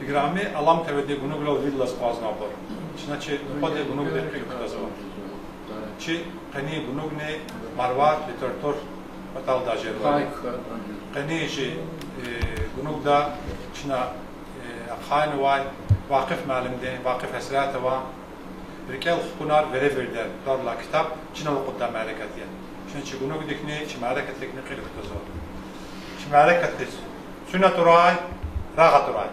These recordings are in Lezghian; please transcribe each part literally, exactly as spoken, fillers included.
Играми Алам ТВ-дин гунуграл виридаз акъвазнавайбур. Чна чи нубатдин гунугдин кьил кутазва. Чи къенин гунугни Марвар литература паталди жезва. Къенин чи, э, гунугда чна, э, ахъайнавай Вакъиф муаллимдин, Вакъиф Гьасратован РикӀел хкунар веревирдер тӀвар алай ктаб чна алукӀдай мярекат я. Чна чи гунугдикни, чи мярекатдикни кьил кутазва. Чи мярекатдиз цуьн атурай, рагъ атурай.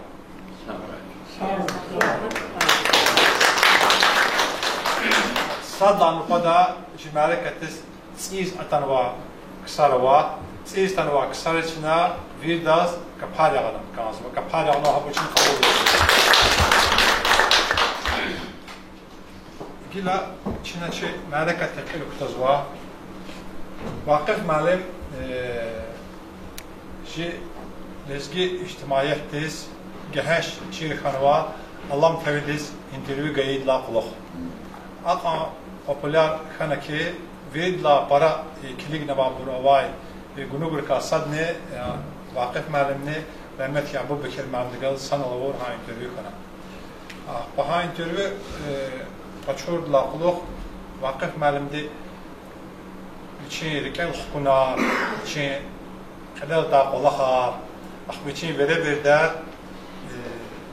Сад лагьай нубатда чи мярекатдиз цӀийиз атанвай ксар ава, цӀийиз атанвай ксариз чна виридаз капар ягъана кӀанзава, капар ягъана гьабур чна къалурзава. Гила чна чи мярекатдин кьил кутазва. Вакъиф муаллим, э, чи лезги ижтимаиятдиз гегьенш чир хьанва Алам ТВ-диз интервью гайидалай кьулухъ. Акьван популяр хьана хьи, виридалай пара, э, килигнавайбур авай, э, гунугрикай садни, э, Вакъиф муаллимни, рагьметлу Абубекир муаллимдихъ галаз санал авур гьа интервью хьана. Ахпа гьа интервью, э, къачурдалай кьулухъ Вакъиф муаллимди вичин рикӀел хкунар, вичин кьилелдай кӀвалахар, ахпа вичин веревирдер, э,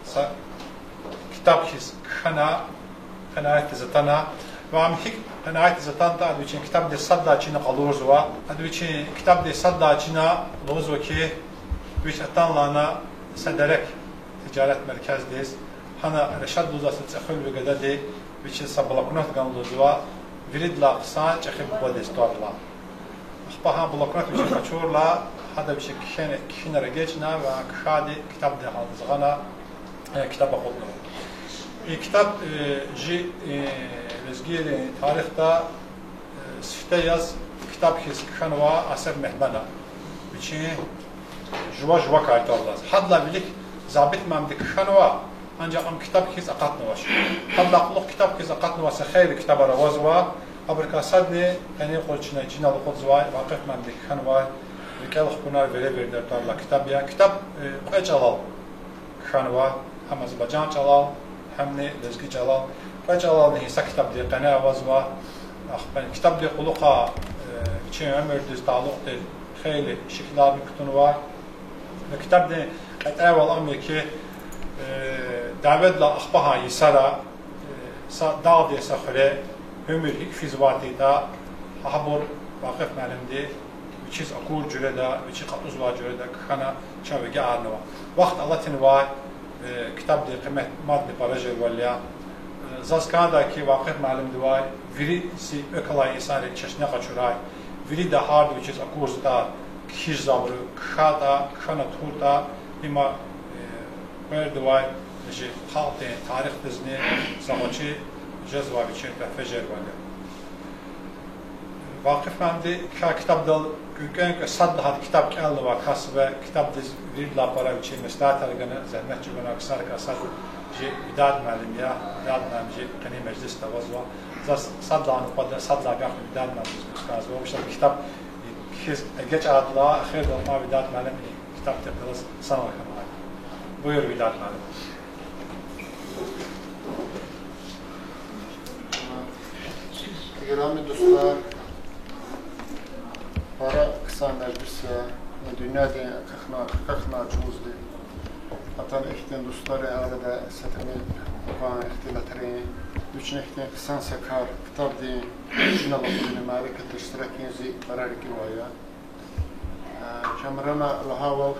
са ктаб хьиз кхьена, къенаатдиз атана, ва ам гьикӀ къенаатдиз атанатӀа, ада вичин ктабдин сад лагьай чина къалурзава, ада вичин ктабдин сад лагьай чина лугьузва хьи, вич атанлана са дерек тижарат меркездиз, гьана Решат лугьузвай са цӀехуьлви гадади вичиз са блокнот гана лугьузва, виридалай хъсан чӀехи бубадиз тӀвар алай. Ахпа гьа блокнот вичи къачурла, гьада вичи кхьин-, кхьинар эгечӀна ва кхьидай ктабдин гьалдиз гъана, э, ктаб акъуднава. И ктаб, э, чи, э, лезгийрин тарихда, э, сифте яз ктаб хьиз кхьенва Асеф Мегьмана вичин Жува жувакай тӀвар алаз. Гьадалай вилик Забит муаллимди кхьенва, анжах ам ктаб хьиз акъатнавач. Гьадалай кьулухъ ктаб хьиз акъатнавай са хейлин ктабар авазва, абурукай садни къенин юкъуз чна чина алукӀзавай Вакъиф муаллимди кхьенвай РикӀел хкунар веревирдер тӀвар алай ктаб я. Ктаб, э, кьве чӀалал кхьенва, гьам азербайжан чӀалал, гьамни лезги чӀалал. Кьве чӀалални са ктабдин къене авазва. Ахпа ктабдин кьулухъай, э, вичин уьмуьрдиз талукь тир хейлин шикиларни кутунва. Ктабдин кьетӀевал ам я хьи, э, дяведилай ахпа гьа йисара, э, са дагъдин са хуьре уьмуьр гьикӀ физвайтӀа, гьабур Вакъиф муаллимди вичиз акур жуьреда, вичи кьатӀузвай жуьреда кхьена чавай агакьарнава. Вахт алатнавай, э, ктабдин къимет мадни пара жезвайвал я. Э, заз кӀандай хьи, Вакъиф муаллимдивай вири зи экв алай инсанри чешне къачурай, вирида гьарда вичиз акур затӀар кхьизвайбуру кхьейтӀа, кхьена туртӀа, има, э, къвердавай чи халкьдин тарихдизни са гъвечӀи жезвай вичин тӀехфежервал я. Вакъиф муаллимди кхьей ктабдал кӀвенкӀве сад лагьай ктаб кӀелнавай кас я, ктабдиз виридалай пара вичин меслятар гана, зегьмет чӀугуна ксарикай сад чи Видад муаллим я, Видад муаллим чи къенин межлисда авазва. Заз сад лагьай нубатда, сад лагьай гафни Видад муаллимдиз гуз кӀанзава. Вучиз ктаб кхьиз эгечӀайдалай, эхирдал Видад муаллим ктабдихъ галаз санал хьанвай. Буюр, Видад муаллим. Играми дустар, пара хъсан межлис я, дуьньядин акахьна-, акахьнавай чӀавузни. Атана ихьтин дустарин арада са тӀимил кьван ихтилатрин, вични ихьтин хъсан са кар, ктабдин чина алукӀунин мярекатда иштиракун зи пара рикӀивай я. Э, Камрана лагьайвал,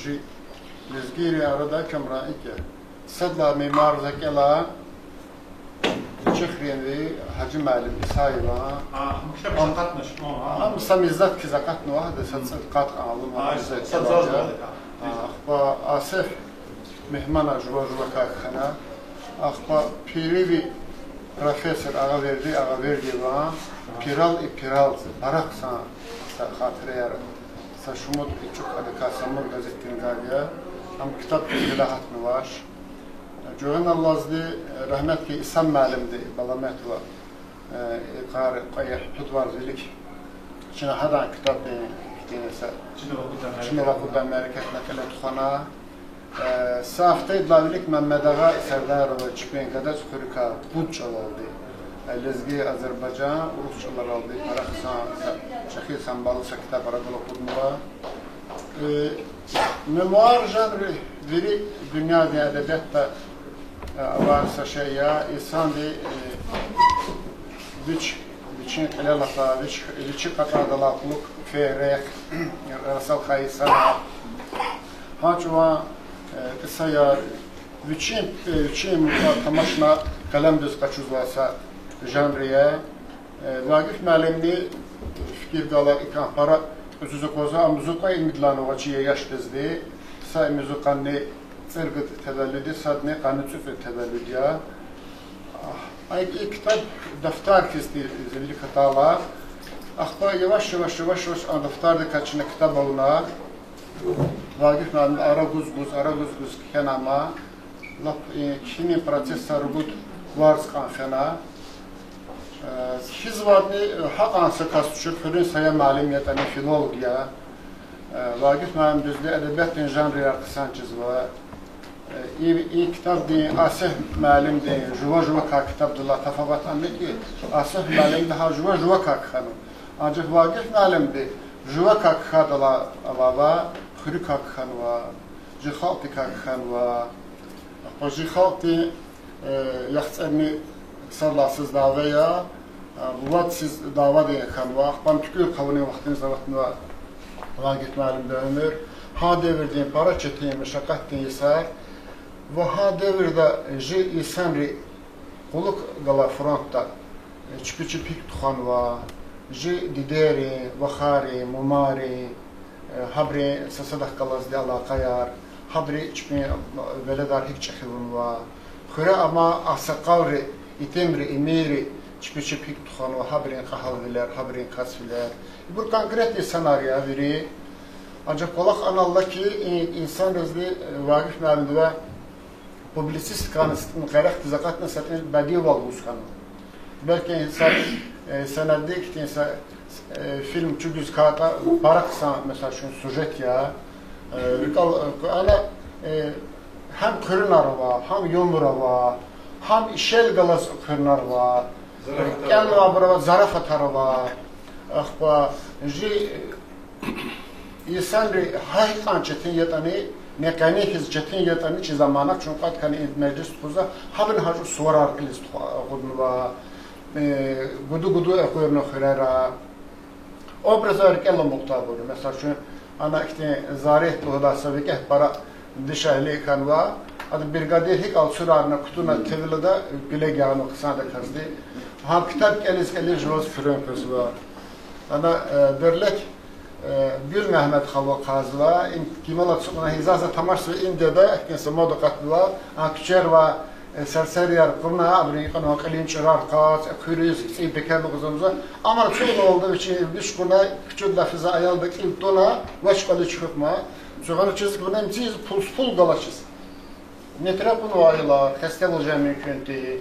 чи лезгийрин арада Камран икӀ я. Сад лагьай мемуарза кӀела, Чехренви Гьажи муаллим Исаеван. А, ктаб акъатнач, а, а. Ам са муьжуьд хьиз акъатнава, гьада са цӀуд-къад кьван алума. А, муьжуьд са кӀела. Заз я. Ахпа Асеф Мегьмана жува жувакай хьана. Ахпа Пириви профессор Агъаверди Агъавердиеван Пирал и Пирал, пара хъсан са хатираяр, са шумуд ичӀукадакай Самур газетдин гад я. Ам ктаб кьиле гьатнавач. Жуван алазди рагьметлу Иса муаллимди Баламетова, э, и кар кьве пуд варз вилик чна гьадан ктабдин ихьтин са чина алукӀдай мярекатна кьиле тухвана. Э, са гьафтедилай вилик Маммед агъа Сардарова чпин гадач хуьруькай пуд чӀалалди, э, лезги, азербайжан, урус чӀаларалди пара хъсан, са-, чӀехи, са баллай са ктаб арадал акъуднава. Э, мемуар жанр вири дуьньядин эдебиятда, э, авай са шей я, инсанди, э, вич, вичин кьилел алай, вич, вичи кьатӀайдалай кьулухъ фейи рехъ, расал хьайи санал, гьа чӀаван, э, кьисаяр, вичин, э, вичин мукьва тамашна къелемдиз къачузвай са жанр я. Э, Вагиф муаллимни, фикир гала, икӀ пара кьуьзуьз аквазва, ам зи кьве имидилай авачир я яшдизни, са имизу къанни цӀерид тевеллуьд я, садни къанни цӀуд тевеллуьд я. Ай, и ктаб дафтар хьиз тир зи вилик атайла. Ахпа яваш-яваш, яваш-яваш а дафтардикай чна ктаб авуна. Вагиф муаллим ара гуз-гуз, ара гуз-гуз кхьена ама. Лап, э, кхьинин процессар ругуд варз кьван фена. Э, кхьизвайдни, э, гьакьван са кас тушир, хуьруьн сая муаллим ятӀани, филолог я. Э, Вагиф муаллимдизни эдебиятдин жанрар хъсан чизва. Э, и, и ктабдин, Асеф муаллимдин Жува жувакай ктабдилай тафават ам я хьи, Асеф муаллимди гьа жува жувакай кхьенва. Анжах Вагиф муаллимди жувакай кхьейдалай алава, хуьруькай кхьенва, жи халкьдикай кхьенва. Ахпа жи халкьдин, э, яхцӀурни сад лагьай йисуз дяве я, э, вад йисуз дяведин хьанва, ахпа туькӀуьр хъувунин вахтуниз аватнава Вагиф муаллимдин уьмуьр. Гьа девирдин пара четин, мешакъатдин йисар ва гьа девирда жи инсанри кьулухъ галай фронтда, э, чпи чеб гьикӀ тухванва, жи дидейрин, вахарин, мумарин, э, гьабурун са-садахъ галазди алакъаяр, гьабуру чпин веледар гьикӀ чӀехи авунва, хуьре амай агъсакъалри, итимри, эмирри чпи чеб гьикӀ тухванва, гьабурун кьегьалвилер, гьабурун касвилер. Ибур конкретни инсанар я вири. Анжах кӀвалах аналда хьи, и инсанризни, э, Вагиф муаллимдивай публицистикадин къерехдиз акъатна са тӀимил бадивал гуз хьанва. Белки са, э, сенеддик хьтин са, э, фильм чӀугуз хьайитӀа, пара хъсан, месела, чун сюжет я, э, рикӀел, э, ана, э, гьам хъуьруьнар ава, гьам юмор ава, гьам ишел галаз хъуьруьнар ава, кӀелнавайбур ава, зарафатар ава. Ахпа жи инсанри гьа гьикьван четин ятӀани, ни къени хьиз четин ятӀани, чи заманак чун кьвед хьана и межлис тухузва, гьабуру гьа жув суварар кьилиз туху-, акъуднава, э, гуду-гуду экъуьрна хуьрера. Образар рикӀел аламукьдайбур я. Месела, чун ана ихьтин Зарет лугьудай са викӀегь пара дишегьли хьанва, ада бригадир гьикӀ алцурарна кутуна, кӀевилда пелег ягъана хъсандаказ. Гьа ктаб кӀелиз-кӀелиз жуваз фирен къвезва. Ана, э, Дерлекь, э, Гуьлмегьамед халу акъвазва, им кимел ацукьна, гьи, заз тамашзава, им деда, ихьтин са мода акъатнава, а куьчерай, э, серсерияр кьуна, абуру икьван кьилин чӀурар кьаз, э, хуьруьз, цӀийи пекер лугьуз амза. Амма ацукьнавалда вичи виш кьуна, куьчедилай физвай аялди кьил туна, вач кӀвализ чуьхуьрна. Цугъана чизкбуна, им цӀийиз пулс-пул галачиз. Метре кьунвайла, хесте вужен мумкин тир.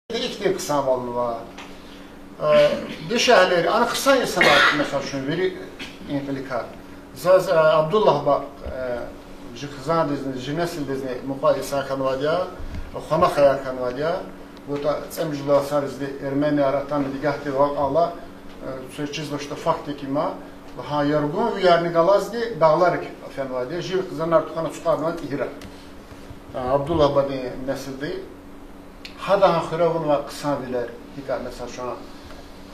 Ихьтин хъсанвал ава. Э, дишегьлийри, ана хъсан инсанар, месела, чун вири и кьиликай. Заз, э, Абдуллагь буба, э, жи хизандизни, жи несилдизни мукьва инсан хьанвайди я, хванахаяр хьанвайди я. ВутӀа цӀемуьжуьд лагьай йисаризни эрменияр атана дигахьтин вакъиала, э, цвечизвачтӀа фактик има, гьа яргунвиярни галазни дагъларик фенвайди я, жив хизанар тухвана ацукьарнавай ТӀигьирра. Э, Абдуллагь бубадин несилди. Гьада гьа хуьре авунвай хъсанвилер, гьикӀ, месела, чун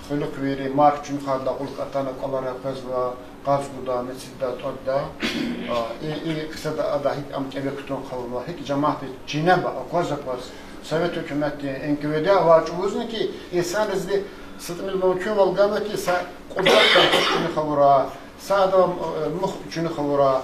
хуьлуьхъ вири марф чуьнуьхайдалай кьулухъ атана кӀвалера къвезва, къаз гуда, мецидда, тӀварда. А, и, и къисада ада гьикӀ ам кӀеве кутун хъувунва, гьикӀ жемятди чинеба, акваз-акваз, совет гьукуматдин, Н К В Д авай чӀавузни хьи, инсанризни са тӀимил мумкинвал ганва хьи, са кьуд картош чуьнуьх авурай, са адан, э, мух чуьнуьх авурай.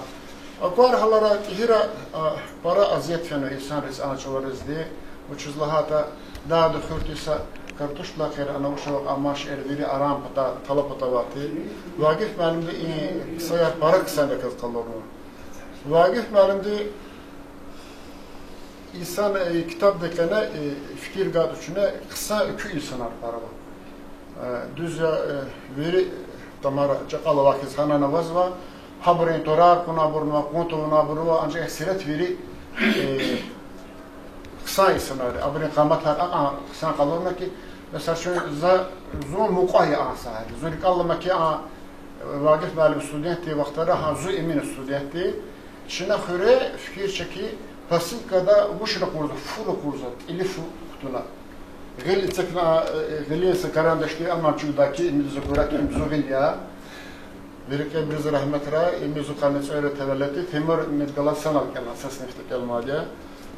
Аквар гьаларай ТӀигьирра, а, пара азият фена инсанриз, а чӀаваризни. Вучиз лагьайтӀа дагъдин хуьртӀи са картошдилай гъейри ана вуч авай амай шейэр вири аран пата, тала патавай тир. Вагиф муаллимди и саяр пара хъсандаказ къалурна. Вагиф муаллимди инсан, э, ктабдин къене, э, фикир гайитӀа чуьне, хъсан экуь инсанар пара ава. Э, дуьз я, э, вири тамара чакъал авай хьиз гьанана авазва. Гьабурун тӀварар кьуна абурни, кьун тавуна абурни, анжах сирет вири, э, хъсан инсанар, абурун къаматар акьван хъсан къалурна хьи, месела, чун за, зун мукьва я а сагьада. Зун рикӀел алама хьи, а, Вагиф муаллим студент тир вахтара, гьа зун Эмина студент тир. Чна хуьре фикир це хьи, посылкада вуч ракъурзава, фу ракъурзава, кьили фу кутуна. Гъил эцигна, э, гъилин са карандашди аман чугда хьи, Эмида за гурай хьи, им зун гъил я. Вири рикӀебриз рагьметрай, Эмида зун къанни цӀерид таваллуд тир, Темур Эмидахъ галаз санал кӀелна, са синифда кӀелмайди я.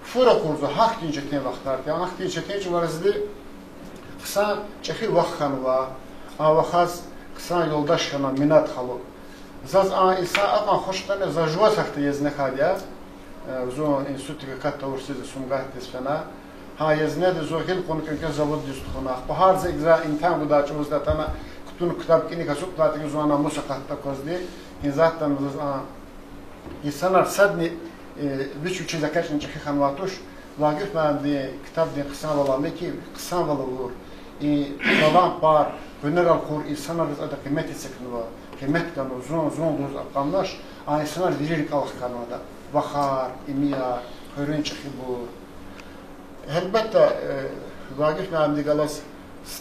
Фу ракъурзава, гьахьтин четин вахтар тир, гьахьтин четин чӀаварзди хъсан чӀехи вах хьанва, а вахаз хъсан юлдаш хьана Минат халу. Заз а инсан акьван хуш хьана, за жуваз гьахьда езне хьайиди я. Э, зун институтдик акат тавурсиз Сумгатдиз фена. Гьа езнеда зун гъил кьуна кӀвенкӀве заводдиз тухвана. Ахпа гьар за икӀ за имтигьан гудай чӀавузда атана, кутуна ктаб кӀаник ацукьдайди, зун ана мус акъатда аквазди, гьизатда заз а инсанар садни, э, вич-вичиз экъечӀна чӀехи хьанвай туш, Вагиф муаллимдин ктабдин хъсанвал ам я хьи, хъсанвал авур, и талант пар, гьунарар кьур инсанриз ада къимет эцигнава, къимет ганва, зун, зун лугьуз акьван туш, а инсанар вири рикӀел хканва ада, вахар, имияр, хуьруьн чӀехибур. Гьелбетда, э, Вагиф муаллимдихъ галаз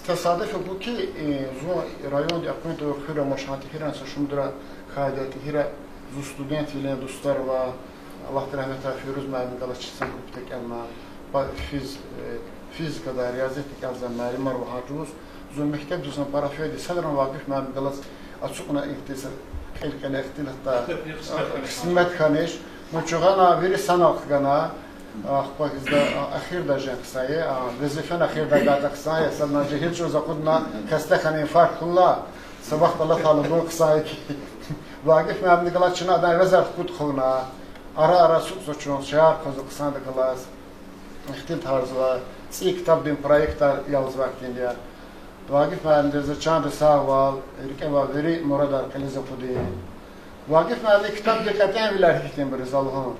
тасадуф я хьи, э, зун районда акуна тавур хуьр амач, гьа ТӀигьиран са шумудра хьайиди я, ТӀигьира зун студентвилин дустар ава, Аллагьди рагьметрай Фейруз муаллимдихъ галаз чи са группада кӀелна, ба-, физ-, э, физикада, риязиятда кӀелзавай муаллимар ава гьа чӀавуз. Зун мектебдиз пара фейиди, садрани Вагиф муаллимдихъ галаз ацукьна ихьтин са кьил-кьиле ихтилатда, кьисмет хьанач. Ну, чугъана вири санал хгана, ахпа хизда, а, эхирдай жен хъсан я, а, везифани эхирдай гайитӀа хъсан я, садни жегьил чӀавуз акъудна, касдехъ инфаркт хьунла, са вахт алатайла гун хъсан я хьи. Вагиф муаллимдихъ галаз чна адан эвезар хкуд хъувуна, ара-ара ацукьзава чун, шаяр хъвазва хъсандихъ галаз, ихтилатарзава, цӀийи ктабдин проектар ялзавай хьтинди я. Вагиф муаллимди за чанда сагъвал, рикӀе авай вири мурадар кьилиз акъудин. Вагиф муаллимдин ктабдин кьетӀенвилер гьихьтинбур я за лугьун.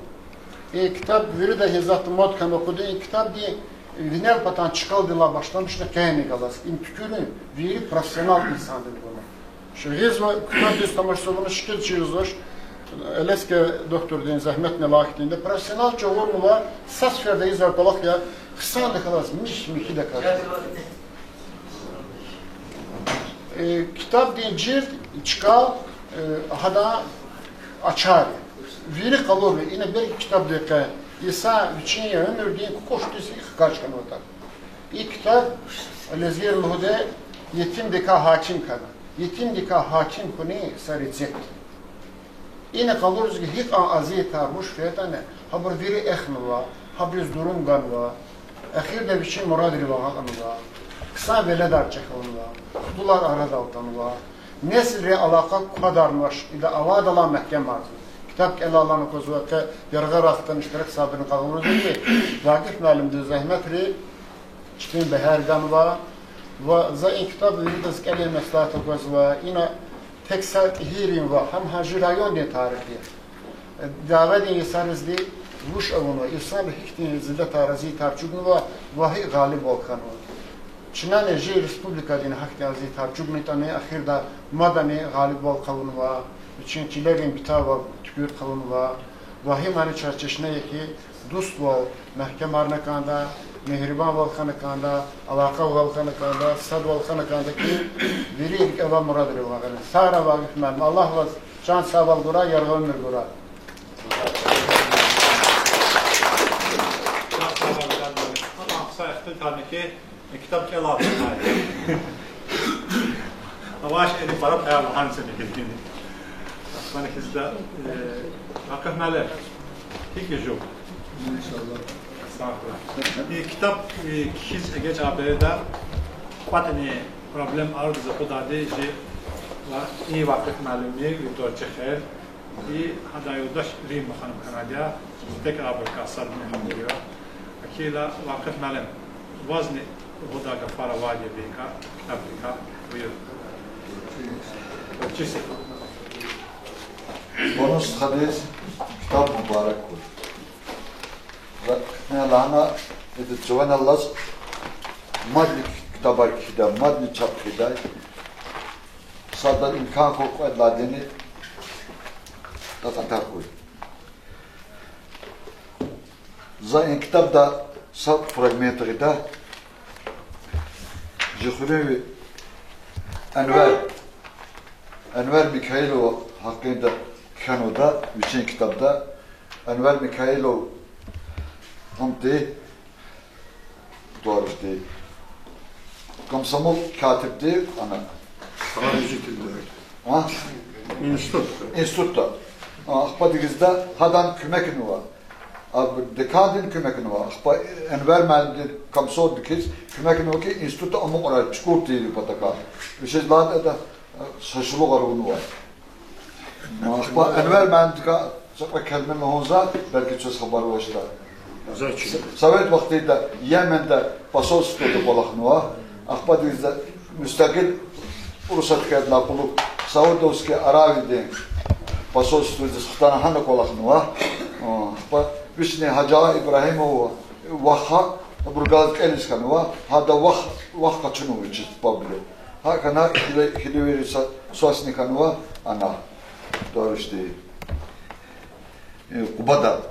И ктаб вирида гьизатда мод хьанва акъудин, и ктабдин винел патан чкалдилай башламишна къени галаз, им туькӀуьрун вири профессионал инсандин гуна. Гъизва, ктабдиз тамашзава, вуна шикил чизвач, Элеска духтурдин зегьметни алай хьтинди я, профессионал чӀугурнава, са сеферда ийизвай кӀвалах я, хъсандихъ галаз, михьи-михьидаказ. Э, ктабдин жирд, чкал, э, гьадан ашар я. Вири къалурнава, ина береги ктабдин къе, инсан вичин уьмуьрдин кукӀушдиз хкаж хьанватӀа. И ктаб, лезгийри лугьудай, етимдикай гьаким хьана. Етимдикай гьаким хьунин са рецепт. Ина къалурзава гьикьван азиятар вуч фейитӀани, гьабур вири эхнава, гьабуруз дурум ганва, эхирда вичин мурадривай агакьнава, хъсан веледар чӀехи авунва, хтулар арадал атанва, несилрин алакъа квадарнавач, ида авайдалай мягькемарзава. Ктаб кӀелайла аквазва, къе яргъара хтана иштиракзавайбурни къалурзава хьи, Вагиф муаллимдин зегьметри чпин бегьер ганва, ва за и ктаб виридаз кӀелин меслят аквазва, ина тек са ТӀигьиррин ваъ, гьам гьа жи райондин тарих я. Дяведин йисаризни вуч авунва, инсанри гьихьтин зиллетар, азиятар чӀугунва ва гьикӀ гъалибвал хьанва. Чнани жи республикадин гьахьтин азиятар чӀугунитӀани, эхирда мадани гъалибвал хъувунва, вичин чилерин битавал туькӀуьр хъувунва, ва гьамани чаз чешне я хьи, дуствал мягькемарна кӀанда, мегьрибанвал хьана кӀанда, алакъавал хьана кӀанда, садвал хьана кӀанда хьи, вири рикӀе авай мурадривай агакьнава. Сагърай, Вагиф муаллим, Аллагь ваз чан сагъвал гурай, яргъа уьмуьр гурай. Ктаб кӀелай. Авач эни пара паяр лагьана сени гьикӀ. Аслан хизда, э, Вакъиф муаллим, гьикӀ я жув? Сагърай. И ктаб, э, кхьиз эгечӀай береда кӀватӀни проблем ардаз акъудайди жи ва и Вакъиф муаллимни ви тӀварцӀихъ я. И гьадан юлдаш Римма ханум хьанвайди я, тек абурукай садни гьабур я. Акила, Вакъиф муаллим, вазни лугьудай гафар авайди я ви ктабдикай, буюр. Чиси. Бонус хадис ктаб мубарак хьуй. За кхьена лагьана, ида чуван алаз мадни ктабар кхьидай, мадни чап хъийидай. Сада имкан хьуй кьвед лагьайдини, Кьатӏатар хьуй. За и китабда са фрагмент гъида, жи хуьруьнви Энвер, Энвер Микаилова гьакъинда кхьенвайди я вичин китабда. Энвер Микаилов ам тир, товарищ тир, комсомол катиб тир ана. А? Институтда. А, ахпа дигиз да гьадан куьмекнава. А, декандин куьмекнава. Ахпа Энвер муаллимдин комсомолдиз куьмекнава хьи, институтда амукьрай, чукӏур тир патахъай. Вичиз лагьайтӏа, а, са шулугъар авунвай. Ахпа Энвер муаллимдикай са кьве келиме лугьун за, белки чаз хабар авачтӏа. Совет вахтунда Йеменда посольствода кӏвалахнава. Ахпа дигиз за мустакъил Урусатдикай кьулухъ Саудовский Аравиядин посольстводиз хтана гьана кӏвалахнава. Ахпа вични Гьажи Ибрагьимова ваха, абуру галаз кӏелиз хьанва, гьада вах, вах къачунва вичиз пабли. Гьа хьана хиле-, хилевири са-, свасни хьанва ана, товарищ тир, э, Къубада.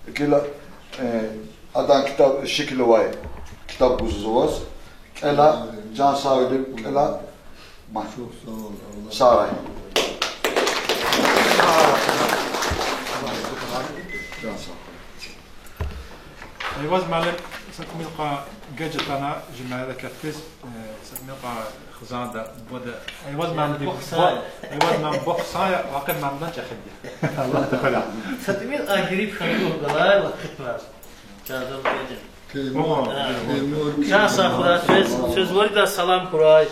Гила, э, адан китаб, шикил авай китаб гузва за ваз. КӀела, чан сагъвилив, кӀела. Ма. Сагърай. Чан сагъ. Эйваз муаллим, са тӀимил кьван геж атана жи мярекатдиз, э, са тӀимил кьван хизанда, бубада. Эйваз муаллим, бу-, Эйваз муаллим бу хизан я, Вакъиф муаллимдин чӀехиди я. Аллагь тафала. Са тӀимил кьван гириб хьана лугьуз галай Вакъиф муаллим. Чан сагъ хьурай, квез, квез вирида салам хьурай.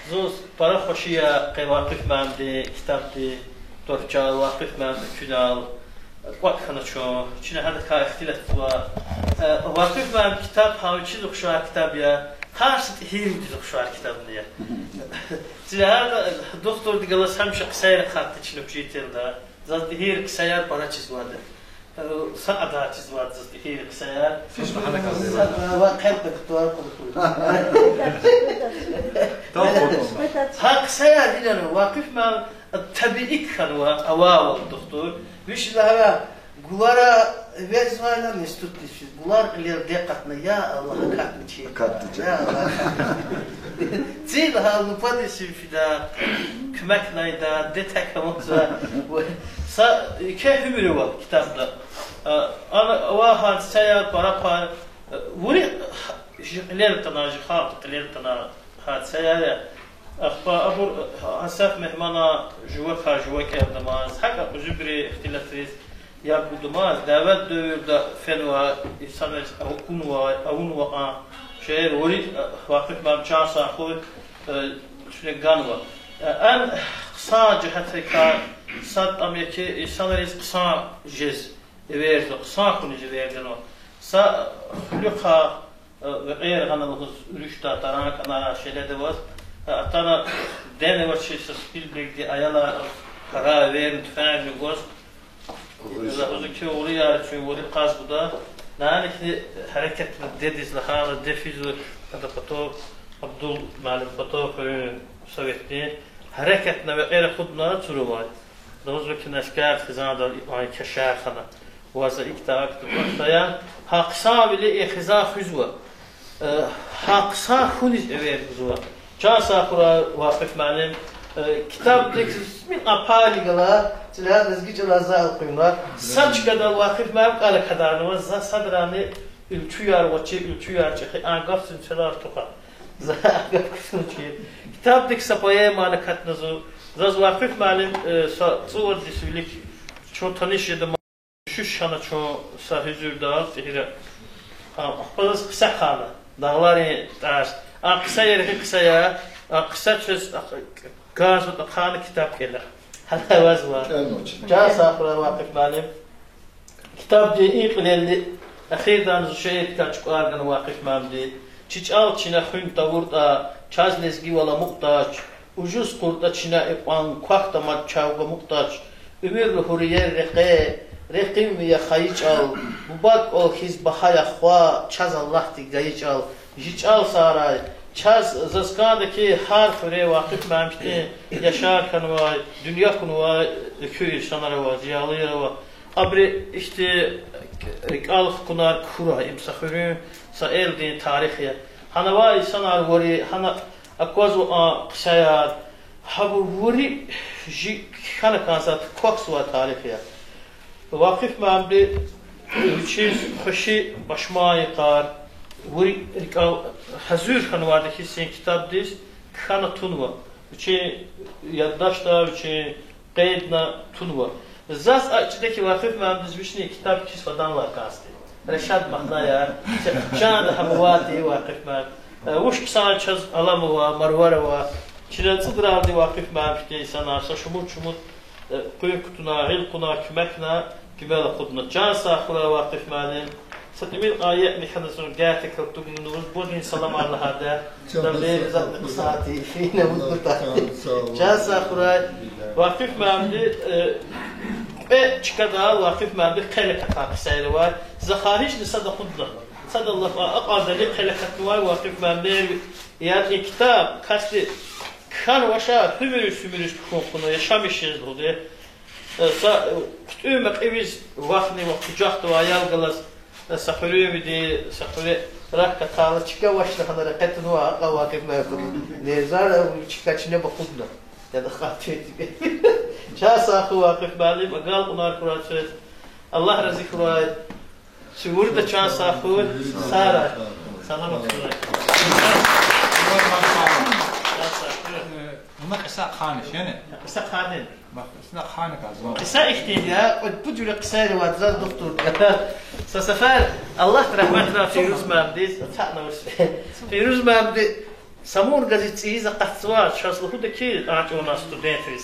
Зун пара хвеши я къе Вакъиф муаллимдин китабдин тӀварцӀел, Вакъиф муаллимдин куьнал кӀватӀ хьана чун. Чна гьадакай ихтилатзава. Э, Вакъиф муаллимдин китаб гьа вичиз ухшар китаб я, гьар са ТӀигьирдиз ухшар китабни я. Чна гьада духтурди галаз гьамиша хъсайра акъатда чна учительда. Заз ТӀигьир хъсаяр пара чизвайди. Э, са кьадар чизвайди заз ТӀигьир хъсаяр. Са, э, ва хъел патвар кьуртӀур. Гьа хъсаяр гьинава, Вакъиф муаллим, э, табии хьанва, авайвал духтур. Вич лагьана, гулара вегьезвайла институтдиз физ, гулар кьилел декъатна, я Аллагь, акатна чи. Акатна чи. Я Аллагь, акатна. Цин гьа лупадиз фида, куьмекнайда, де тек амукьзава. Са еке уьмуьр ава китабда. А, ана ава гьадисаяр, пара-пара, вири жи кьилел атана, жи халкьдин кьилел атана гьадисаяр я. Ахпа абур, а, Асаф Мегьмана жувакай жува кӀелдамаз, гьакӀа кьуьзуьбуру ихтилатриз яб гудамаз, дяведин девирда фенвай, инсанриз акунвай, авунвай кьван шейэр вири, а, Вакъиф муаллим, чан сагъ хьуй, э, чуьне ганва. Э, эн хъсан жигьетрикай сад ам я хьи, инсанриз хъсан жез эверзава, хъсан хьуниз эверзава. Са хуьруькай, э, векьер гъана лугьуз, уьруьшда таран кӀана, шеледа аваз, э, атана, дени авачир са Спилбергдин аялар, пара эверна, туфангни гваз. Лугьузва хьи, угърияр чун вири кьаз гуда. Нани хьи гьерекатна, дедиз лагьана, де физва, ада патав, Абдул муаллим, патав хуьруьн советдин. Гьерекатна векьер акъудна цуравай. Лугьузва хьи, аскер хизанда и кьван кешер хьана. Ва за икӀ, так, так, постоянно. Гьа хъсанвиле и хизан хуьзва. Э, гьа хъсан хьуниз эвер гузва. Чан сагъ хьурай, Вакъиф муаллим, э, китабдик мин апайни гала, чилер лезги чӀалаз за элкъуьрна. Са чкадал Вакъиф муаллим кӀвал акадарнава, за садрани уьлчуьяр авачир, уьлчуьяр чӀехи, а гаф зун чалар тухвана. За гаф ксун чи. Китабдик са поэмани акатна зун. Заз Вакъиф муаллим, э, са цӀувад йис вилик чун таниш жеда. Шуьш хьана чун са гьуьзуьрдал ТӀигьира. А, ахпа заз хъсан хьана, Дагъларин тӀаш. А хъсан ерхи хъсан я, а хъсан чаз, а, кӀанзаватӀа, ахъайна китаб кӀела. Гьада авазва. Чан сагъ хьурай, Вакъиф муаллим. Китабдин и кьилелди эхирдай зун шиирдикай чукӀар гана Вакъиф муаллимди. Чи чӀал чна хуьн тавуртӀа, чаз лезгивал амукьдач, ужуз кьуртӀа чна икьван, квахьда мад чав гамукьдач, уьмуьр лугьур иер рекье, Рекьимви я хайи чӀал, бубад кӀвал хьиз багьа я хва, чаз Аллагьди гайи чӀал, жи чӀал сагърай. Чаз, заз кӀанда хьи, гьар хуьре Вакъиф муаллимдин яшар хьанвай, дуьнья кьунвай экуь инсанар ава, зиялияр ава. Абуру ихьтин рикӀел хкунар кхьурай, им са хуьруьн, са элдин тарих я. Гьана авай инсанар вири, гьана аквазва а кьисаяр, гьабур вири жи хьана кӀанзавай, квахьзавай тарих я. Вакъиф муаллимди вичиз хвеши башман йикъар, вири рикӀел гьазур хьанвайди хьиз и китабдиз кхьена тунва. Вичин яддашда, вичин къейдна тунва. Заз акӀ жеда хьи, Вакъиф муаллимдиз вични китаб кхьиз фаданлай кӀанзавайди. Рашад, махнаяр, чанда гьам авайди Вакъиф муаллим. Э, вуч хъсан чаз алам ава, марвар ава. Чна цӀудралди Вакъиф муаллим хьтин инсанар, са шумуд-шумуд, э, къуьн кутуна, гъил кьуна, куьмекна, кимел акъудна. Чан сагъ хьурай, Вакъиф муаллим. Са тӀимил аятни хьана зун гайитӀа калтугна, нуруз бурни саламар лагьайди я. Чан сагъ хьурай. Давлериз атна кьисати, фина муд кутати. Чан сагъ хьурай. Вакъиф муаллимди, э, кьве чкада Вакъиф муаллимди хъел акатна кьисайри авай. За харижни сад акъудна. Сад алаф акьадали хъел акатнавай Вакъиф муаллимди. Яни и китаб касди кхьенвач, уьмуьр-уьмуьриз кхьун кьуна, яшамиш жез лугьуди. Э, са, э, хъуьтӀуьн мекьивиз вахни ва къужахда авай аял галаз, э, са хуьруьнвиди, са хуьре рак акатайла, чка авачни гьана рекье тунвай, акьван Вакъиф муаллим. Незар, э, чка чинеба акъудна. Яда хатир тиби. Чан сагъ хьуй, Вакъиф муаллим, агалкьунар хьурай квез. Аллагь рази хьурай. Суьгьуьрда чан сагъ хьуй, сагърай. Саламат хьурай. Чан сагъ хьуй. Вуна кьиса хъаниш, яни? Кьиса хъанин. Бах, кьиса хъана кӀанзава. Кьиса ихьтин я, кьвед-пуд жуьре кьисайри авайди заз духтурди. Са сефер, Аллагьди рагьметрай Фейруз муаллимдиз, цатна вуш. Фейруз муаллимди Самур газет цӀийиз акъатзавай, чаз лугьуда хьи, а чӀавуз студентриз.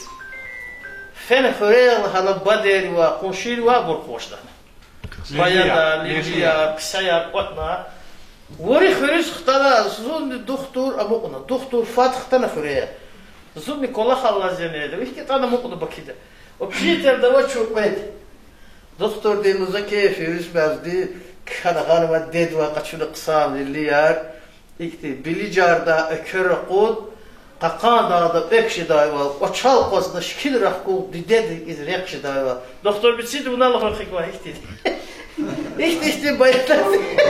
Фена хуьрел гьала бадейривай, къуншийривай абур къугъваш лагьана. Баяда, лилияр, кьисаяр кӀватӀна. Вири хуьруьз хтана, зунни духтур амукьна, духтур фад хтана хуьре. Зунни кӀвалахал алаз я неда, ихьтин ятӀани амукьна Бакида. Общежитиеда ава чун кьвед. Духтурди лугьузва хьи, Фейруз муаллимди кхьена гъанвай дедивай къачуна хъсан лилияр, ихьтин Билижардай эквер акъуд, Кьакьан дагъда экв жедайвал, кӀвачел акъвазна шикил рахкун дидеди хьиз рехъ жедайвал. Духтур, мицид вуна лугьун хьи квай ихьтин. Ихьтин-ихьтин баятар.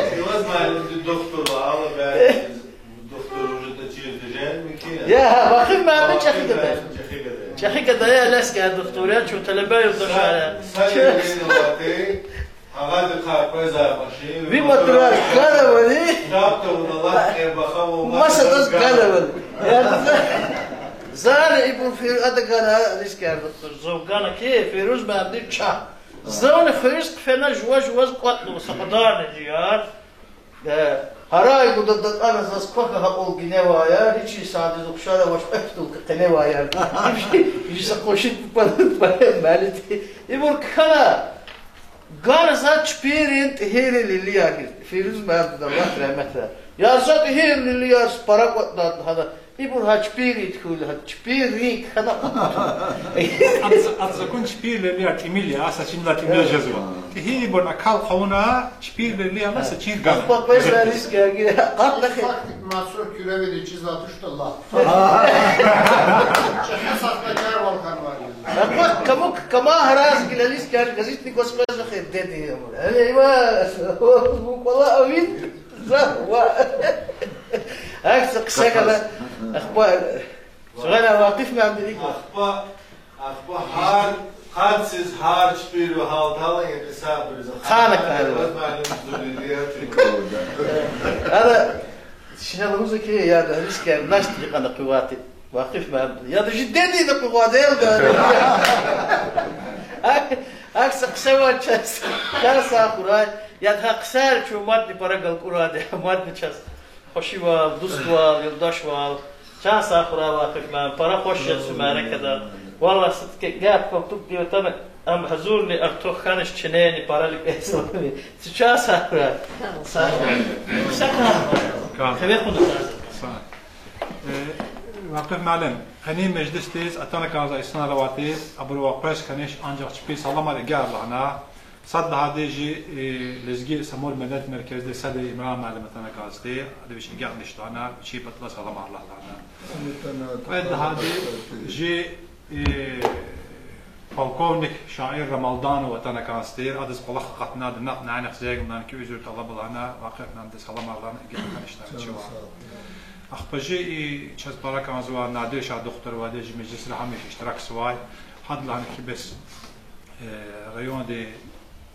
Фейруз муаллимди духтур ава, ала бязи духтур уже тачир дежен микина. Я, Вакъиф муаллим чӀехи гада я. ЧӀехи гада я. ЧӀехи гада я, Алешгер духтур я, чун талебе юлдашар я. Са, са лилияр аватӀа, Агъади къарпай за машин, ви мотор, мотор ганавани? Трактор, алат, э, баха, о, масадаз ганавани? Ярдаза. Зани ибур Фир-, ада гана, рискер духтур. Зав гана хьи, Фейруз муаллимди ча. Завни хуьруьз хъфена жува-жуваз кӀватӀнава са кьадарни жияр. Э, гьарай гуда датӀана заз квахьа гьакьул гиневай яр, гьич инсандиз ухшар авач, кьве бутылка къеневай яр. Жи са къунши папа, папа, муаллимди. Ибур кхьена. Гана за чпирин ТӀигьиррин лилияр хьиз, Фейруз муаллимдин, Аллагьди рагьметрай. Я за ТӀигьиррин лилияр, пара кӀватӀна гьада. Ибур гьа чпирин хьуй лагьана, чпирин кхьена кьуд. Ад за-, ад закун чпирин лилияр тӀимил я, са чинилай тӀимил жезва. ТӀигьиррибурун акал хъувуна, чпирин лилияр са чин гана. Ахпа къвезвай рискер гьа, къатна хи. Фактик масру куьревиди чизватуш талла. Чехъе сахтакарвал хьанвай. Ахпа камук, кама гьараз гилализ кяж газетни гваз къвезва хи деди амур. Али ва, буквала авид, за, ва. Ахса кьиса гана. Ахпа, сугъара Вакъиф муаллимди. Ахпа, ахпа гьар, къад сиз гьар чпиру гьалтала я кьиса бирза. Хана кана. Ваз муаллим зурили я чуьк. Ана, шина лугьузва хьи, яда, рискер, нашт гьикьван къуват. Вакъиф муаллим. Яда, жи деди на къуват, элда. Ак, ак са кьиса ва чаз. Чан сагъ хьурай. Яда, гьа кьисайра чун мадни пара галкӀурайди, мадни чаз. Хвешивал, дуствал, юлдашвал. Чан сагъ хьурай, Вакъиф муаллим. Пара хвеш жезва мярекатда. Валлагь, са тӀимил гаф калтугди атана, ам гьазурни артух хьанач чинени, пара ликӀ эцлани. Чан сагъ хьурай. Сагъ хьурай. Са кар. Кар. Хиве кьуна кар. Са. Э, Вакъиф муаллим, къенин межлисдиз атана кӀанзавай инсанар аватӀа, абурувай къвез хьанач, анжах чпи саламар эгер лагьана, Сад лагьайди жи, э, Лезги Самур меденият меркезди сад Имран муаллим атана кӀанзди, ада вич агакьдиз лагьана, вичин паталай саламар лагьана. Кьвед лагьайди жи, э, полковник шаир Рамалданов атана кӀанзди, адаз кӀвалах акъатна, ада накь нянихъ зегна хьи, узур тӀалаб лагьана, Вакъиф муаллимдиз саламар лагьана, агакьдиз лагьана. Ахпа жи, э, чаз пара кӀанзавай Надир Шагь духтур авайди, жи межлисра гьамиша иштиракзавай, гьада лагьана хьи бес, э, райондин,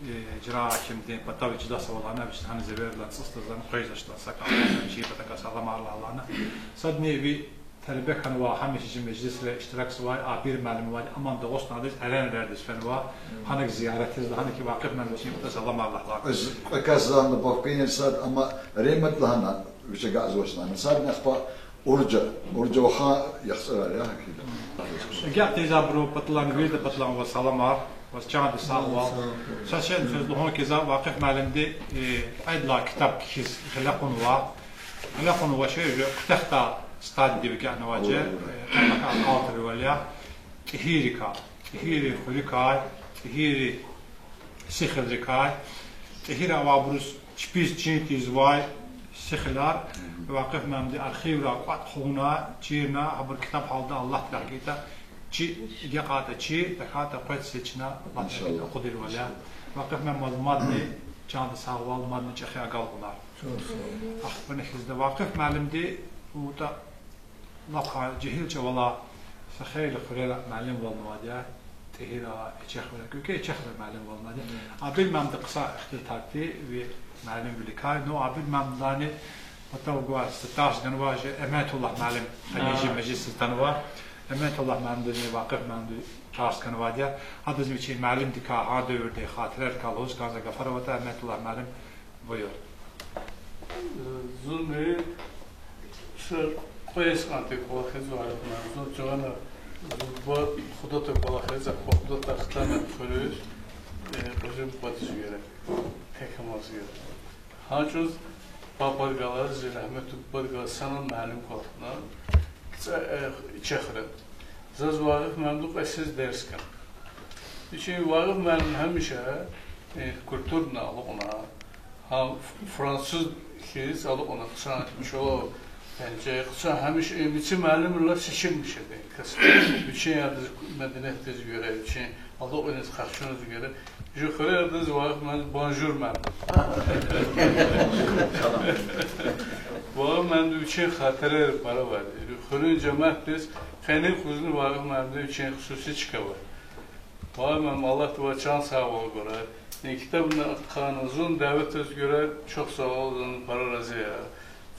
э, ижра гьакимдин патав чидач лагьана, вич гьана зевердилай цӀусдалай къвезвачтӀа, са кӀанзавай, чи патакай саламар лагьана. Садни ви талебе хьанвай, гьамиша жи межлисра иштиракзавай Абир муаллим авайди, амма Дагъустандиз Эренвардиз фенвай, гьанаг зияратиз лагьана хьи, Вакъиф муаллим, чи патакай саламар лагьана. Квез кьве кас лагьана, бахкин сад, амма Римат лагьана, вич агакьзавач лагьана. Садни ахпа Уржа, Уржа вахан, яхцӀурар я гьакӀ. Агакь тийизвайбурун паталай, виридан паталай ваз саламар, ваз чандин сагъвал. Са шейни квез лугьун кӀанзава, Вакъиф муаллимди, э, кьвед лагьай ктаб кхьиз гъиле кьунва. Гъиле кьунвачир, уже куьтягьдай стадиядив агакьнавачир, э, кьвед лагьай акъалтривал я. ТӀигьиррикай, ТӀигьиррин хуьрикай, ТӀигьиррин сихилрикай, ТӀигьирда авайбуруз чпиз чин тийизвай сихилар, Вакъиф муаллимди архиврай кӀватӀ хъувуна, чирна, гьабур ктаб гьалда Аллагьди рехъ гайитӀа, чи агакьайтӀа чи, тахьайтӀа къвед-сад чна Аллагьди рехъ гайитӀа акъудайвал я. Вакъиф муаллим, ваз мадни чандин сагъвал, мадни чӀехи агалкьунар. Ахпани хьизда Вакъиф муаллимди вутӀа лап жегьил чӀавалай са хейлин хуьрера муаллимвалнавайди я, ТӀигьирра, Эчехра, куьке Эчехра муаллимвалнавайди я. Абир муаллимди хъсан ихтилатар тир ви муаллимвиликай, ну, Абир муаллимдилайни патав гвай са тарс ганвай жи Эметуллагь муаллим, гьа жи межлисдиз атанвай. Эметуллагь муаллимдини Вакъиф муаллимди тарс ганвайди я. Гьадазни вичин муаллимдикай, гьа девирдин хатирайрикай лугьуз кӀанзавай гафар аватӀа, Эметуллагь муаллим, буюр. Зунни са кьве йис кьван тир кӀвалахзава, зун чӀавана, зун буба Худатуй кӀвалахзава, ахпа Худатуй хтана хуьруьз, э, Кьуьзуь бубадиз гера, тек амаз гера. Гьа чӀавуз папар галаз, зи рагьметлу бубади галаз санал муаллим кӀвалахна, э, Эчехра. Заз Вагъиф муаллимди кьве йисуз дерс гана. Вичин Вагъиф муаллим гьамиша, э, культурно алукьна, гьа француз хьиз алукьна хъсан чӀалав, яни хъсан гьамиша, э, мици муаллимрилай сечилмиш ятӀа кас. Вичин адаз медениятдиз гуьре, вичин алукьуниз, къахчуниз гуьре. Жи хуьре адаз Вагъиф муаллим бонжур муаллим. Вагъиф муаллимдин вичин хатирайри пара авайди. Хуьруьн жемятдиз къенин къузни Вагъиф муаллимдин вичин хсуси чка авай. Вагъиф муаллим, Аллагьди ваз чан сагъвал гурай. И ктабни ахъайна, зун давет ийиз гуьре, чухсагъул, зун пара рази я.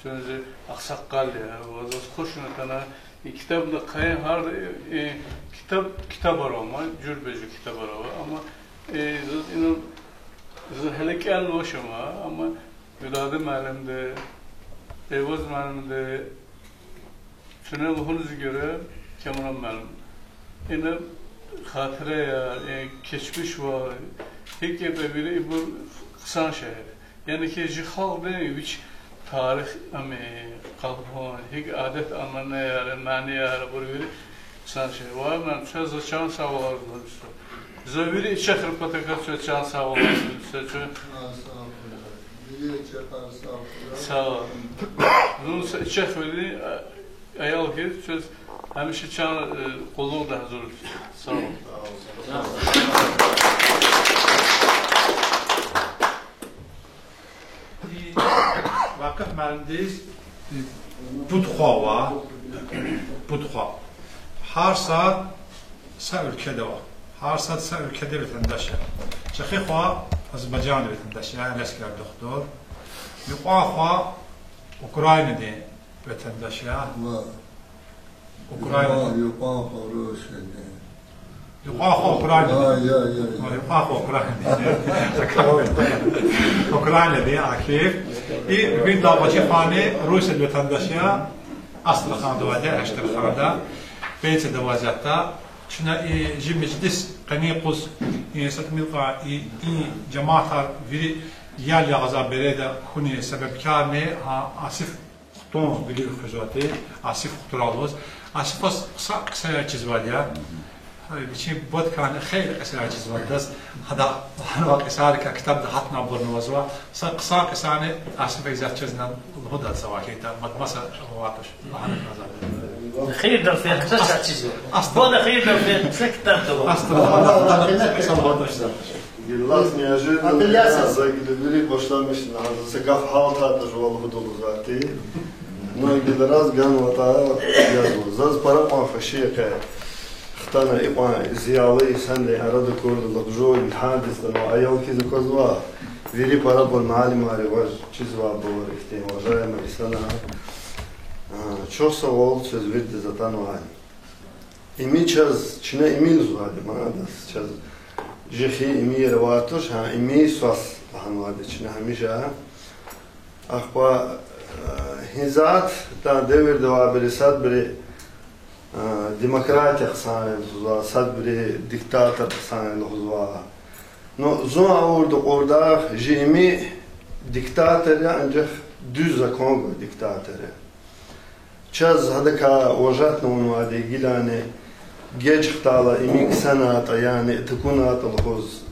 Чун зи агъсакъал я, ва заз хуш атана, и ктабни ахъайин, гьар, э, ктаб, ктабар ава, жуьреба-жуьре ктабар ава, амма, э, заз ина, заз гьеле кӀелнавач ама, амма Гуьдайди муаллимди, Эваз муаллимди, чуьне лугьуниз гуьре, Камран муаллим. Ина хатираяр, э, кечмишвал, гьикӀ ятӀа вири ибур хъсан шейэр. Яни хьи жи халкьдин вич тарих, ами, къалурун, гьикӀ адет-ананаяр, манияр, абур вири хъсан шейэр. Вагъиф муаллим, чаз за чан сагъвал лугьуз. За вири Эчехрин патахъай чаз чан сагъвал лугьуз. Сагъ ул. Зун са Эчехвилин, а, аял хьиз, чаз гьамиша чан, э, къуллугъда гьазур. Сагъ ул. И Вакъиф муаллимдиз, э, пуд хва ава, пуд хва. Гьар сад са уьлкведа ава. Гьар сад са уьлкведа ветендеш я. ЧӀехи хва Азербайжанда ветендеш я, Элескер духтур. Юкьван хва Украинадин ветендеш я. Украина. Юкьван, юкьван хва Русиядин. Юкьван хва Украинадин. Я, я, я, я. Юкьван хва Украинадин. Украинадин Акиф. И Гуьндагъвачи хвани Русиядин ветендеш я, Астраханда авайди я, Аштраханда, пенсияда авай затӀда. Чна и жи межлис къенин юкъуз, и са тӀимил кьван и, и жемятар вири ял ягъиз береда хьунин себебкарни, гьа, Асиф Хтун вилив хуьзвайди, Асиф Хтуралуз. Асифаз хъсан кьисаяр чизвайди я. Гьа вичин бубадикай хейлин кьисаяр жезва адаз, гьада лагьанвай кьисайрикай ктабда гьатнавайбурни авазва, са хъсан кьисани Асиф Бегзатчиз ина лугьудайди завай хьайитӀа, мад маса аватуш, лагьана кӀанзава. Хийирдал фейи са чизва. Астагъфируллагь. Бала хийирдал фейи са ктабда ава. Астагъфируллагь. Гила неожиданно за гила вири башламишна, за са гаф гьалтайтӀа жува лугьуда лугьузвайди. Ну, гила раз ганватӀа, язва. Заз пара кьван хвеши я къе. Хтана икьван зиялы инсанрин арада акурла, лап жува гьадисдани аял хьиз аквазва. Вири парабур муаллимар, ваз чизвайбур, ихьтин уважаемый инсанар. А, чухсагъул квез виридаз атанвай. Ими чаз, чна ими лугьузвайди ман адаз, чаз жи хьи ими авай туш, гьа, ими свас лагьанвайди чна гьамиша. Ахпа, э, гьи затӀ, та девирда авайбуру садбуру, э, демократия хъсан я лугьузва, садбуру диктатор хъсан я лугьузва. Ну, зун авурди кьурдай, жи ими диктатор я, анжах дуьз закон гвай диктатор я. Чаз гьадакай уважатьна авунвайди я, гилани геж хтайла ими ксанайтӀа, яни тукӀунайтӀа лугьуз,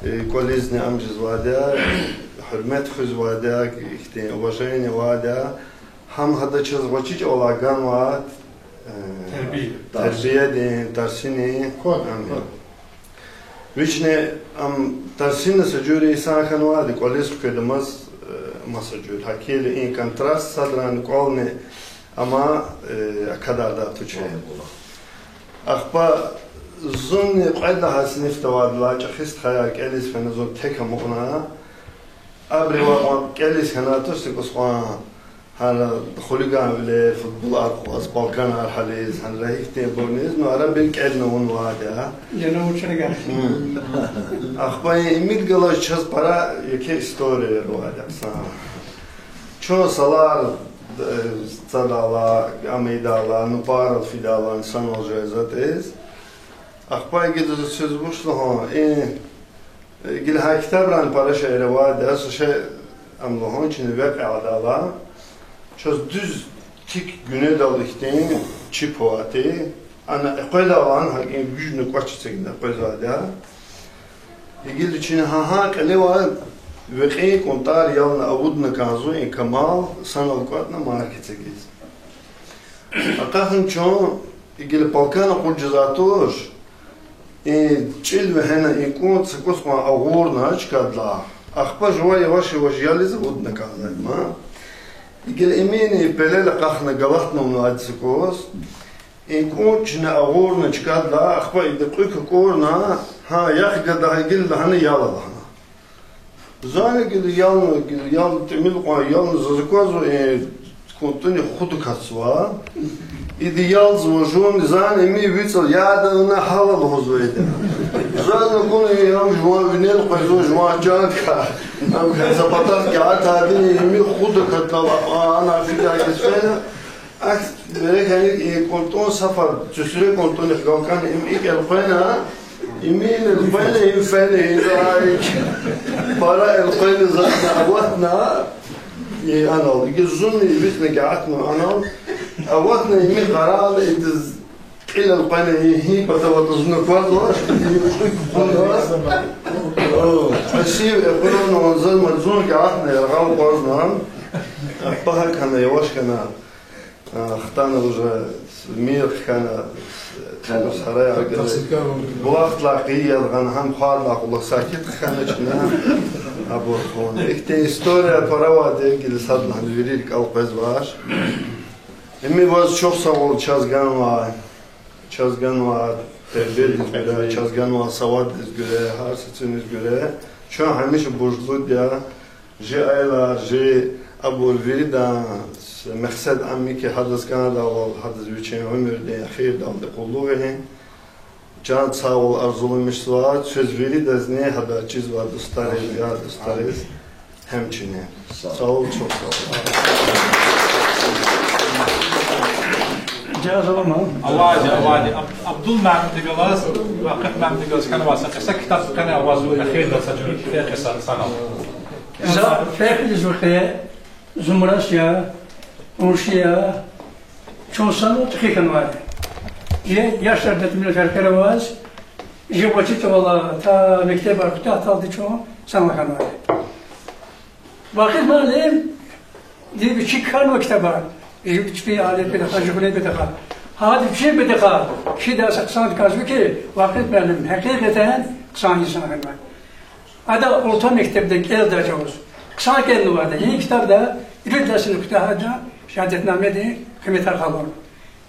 э, кӀвализни ам жезвайди я, гьуьрмет хуьзвайди я, ихьтин уважение авайди я. Гьам гьада чаз гъвечӀи чӀавалай ганвай, э, тербиядин, тарсунин кӀватӀ я. Вични ам тарсуна са жуьре инсан хьанвайди, кӀвализ хкведамаз, э, маса жуьре. ГьакӀ хьайила и контраст садрани кӀвални ама, э, акадардай тушир. Ахпа зунни кьвед лагьай синифда авайдалай чӀехи стхаяр кӀелиз фена, зун тек амукьна. Абурувай кьван кӀелиз хьанайтӀа, са кӀус кьван, гьана хулиганвилер, футболар къваз, балкӀанар гьализ, гьана ихьтинбур низ, ну, арабир кӀелна авунвайди я. Ахпа и имид галаз чаз пара еке историяр авайди я хъсан. Чун салар, э, цадайла, ам ийидайла, нубарал фидайла, инсанвал жезва тез. Ахпа гила заз чиз вуч лугьун, и, гила гьа ктабрани пара шейэр авайди я, са шей ам лугьун, чна векь ийидайла, чаз дуьз тик гуьнедал ихьтин чип авайди, ана экъведайла, ана гьакӀ и гуьжна кӀвач эцигна экъвезвайди я. Гила чна гьа-гьа кьиле авай векьин кӀунтӀар ялна авудна кӀанзава и камал, санал кӀватӀна маркиз эгиз. Акъахна чун, гила балкӀан акъудиз жезвай туш, и чӀил вегьена и кӀунтӀ са кӀус кьван агъурна чкадилай. Ахпа жува яваш-яваш ялиз авудна кӀанзавайди ман. Гила имини пелел акъахна галатнавайди са кӀус. И кӀунтӀ чна агъурна чкадилай, ахпа ида кьуьк акӀурна, гьа, яхъ гада гьа гила лагьана ял ала гьана. Зани гила ялна, гила ял, тӀимил кьван ялна, заз аквазва и кӀунтӀуни худ акатзава. Ида ялзава жуван, зани ими вицӀал яда вуна гьала лугьузва ида. Зани акуна, и ам жуван винел къвезва, жуван чанка. Ам за патахъ кӀелайтӀа, ими худ акатнава, а, ана фидай кес фена. Ахьтин берекатдин и кӀунтӀун сафар, цуьсуьре кӀунтӀунихъ галкӀана, им икӀ элкъвена, имин элкъвена, им фена, и за икӀ пара элкъвена, зани аватна, и анал, иги зунни вицӀна гатна анал, аватна ими къарагъна, идаз кьил элкъвена, и гьи патаватӀа зун аквазва, и кьуьк кьуна. О, Асиф, экъуьрна ван заз, мад зун гатна, яргъал акъвазна, пагьа хьана, яваш хьана. А, хтана уже мир хьана, с-, с-, сарай аргъана. Булахдилай къи яргъана, гьам хвадилай кьулухъ сакит хьана чна. Абур хьун. Ихьтин история пара авайди, гила садлагьана вири рикӀел къвезвач. Ими ваз чухсагъул чаз ганвай, чаз ганвай тербиядиз гуьре, чаз ганвай саваддиз гуьре, гьар са цуниз гуьре. Чун гьамиша буржлуди я. Жи аялар, жи абур виридан мехсед ам я ки, гьадаз кӀандайвал, гьадаз вичин уьмуьрдин эхирдалди къуллугъ ийин. Чан сагъвал арзуламишзава квез виридазни, гьадан чизвай дустариз, яр дустариз гьамчини. Сагъвал, чухсагъвал. Авайди, авайди. Аб-, Абдулмамиди галаз, Вакъифмамиди галаз хьанвай са кьиса, ктаб къене авазва, эхирда са жуьре кьиса, сагъвал. За фехилизва хьи, зумрас я, унши я, чун санал чӀехи хьанвайди. Жи яшлар да тӀимил феркьер аваз, жи вачи чӀавалай та мектебар куьтягьдалди чун санал хьанвайди. Вакъиф муаллимди вичи кхьенва ктабар, жи вичи алифбедихъ, жи гъуьлебедихъ. Гьада вичин бедихъ, кхьидай са хъсандикай зун хьи, Вакъиф муаллим гьакъикъатдани хъсан инсан хьанвай. Ада орта мектебда кӀелдай чӀавуз хъсан кӀелнавайди я. И ктабда ирид классни куьтягьайла шагьадатнамедин къиметар къалур.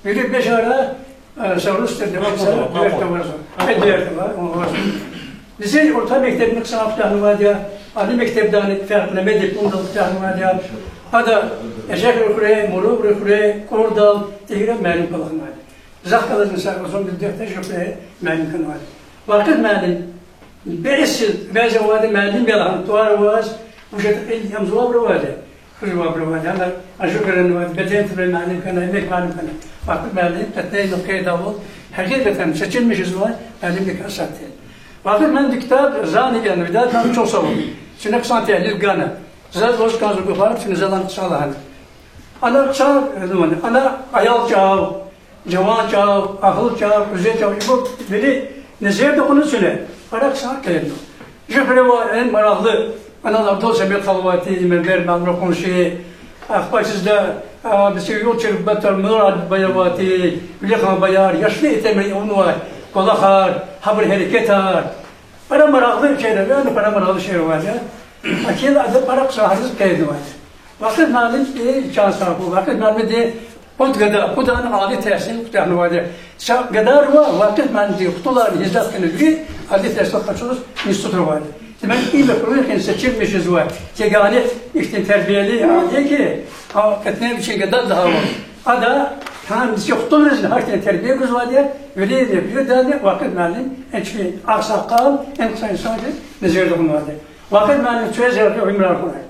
Вири бешара, э, са рус тилди вахса, дверта варзава. Э, дверта ва, варзава. Лизин орта мектебни хъсан куьтягьнавайди я, али мектебдани феркьнамедин дипломдал куьтягьнавайди я. Ада Эжехуьре хуьре, Муруври хуьре, Курдал, Тигьирал муаллим кӀвалахнавайди. Захъ галазни са зун дехтер жуьре муаллим хьанвайди. Вакъиф муаллим, бес йис вяз авайди муаллим я лагьана тӀвар аваз, уже тӀекьил ямзавайбур авайди, хуьзвайбур авайди, ана, а жуьре авайди, беден тӀварун муаллим хьана, эмек муаллим хьана. Вакъиф муаллим, кьетӀен йис къейдавал, гьакъикъатдани сечилмиш жезвай муаллимрикай сад тир. Вакъиф муаллимдин ктаб зани кӀелна, Видаятан чухсагъул. Чна хъсан тегьлил гана. Заз лугьуз кӀанзава, гафар чна залан хъсан лагьана. Ана хъсан, э, ну, ана аял чӀав, жаван чӀав, агьлу чӀав, куьзен чӀав, ибур вири незерда кьуна чуьне, пара хъсан кӀелна. Жуьреба эн марагълу, ана Абдулсамед халу авай тир, Менбер муаллим, къунши, ахпа чизда, а, биси юлчир батар Мурад бая авай тир, Вилихан баяр, яшлу итимри авунвай кӀвалахар, гьабурун гьерекетар. Пара марагълу шейэр ава, яни пара марагълу шейэр ава, я. Акьван ада пара хъсан гьарис кӀелнавай. Вакъиф муаллим, э, чан сагъ хьуй, Вакъиф муаллимди пуд гада, пудан али тегьсил куьтягьнавайди. Са гадайри ва Вакъиф муаллимди хтуларни гьиздат хьана вири али тегьсил къачуз институтра авайди. Демек, и мехъерин сечилмиш жезвай, тегани ихьтин тербияли али я хьи, а, кьетӀен вичин гада лагьайвал. Ада гьам вичин хтулризни гьахьтин тербия гузвайди я, вири виридалайни Вакъиф муаллим эн чпин агъсакъал, эн хъсан инсан хьиз незерда кьунвайди. Вакъиф муаллим, квез яргъи уьмуьрар хьурай.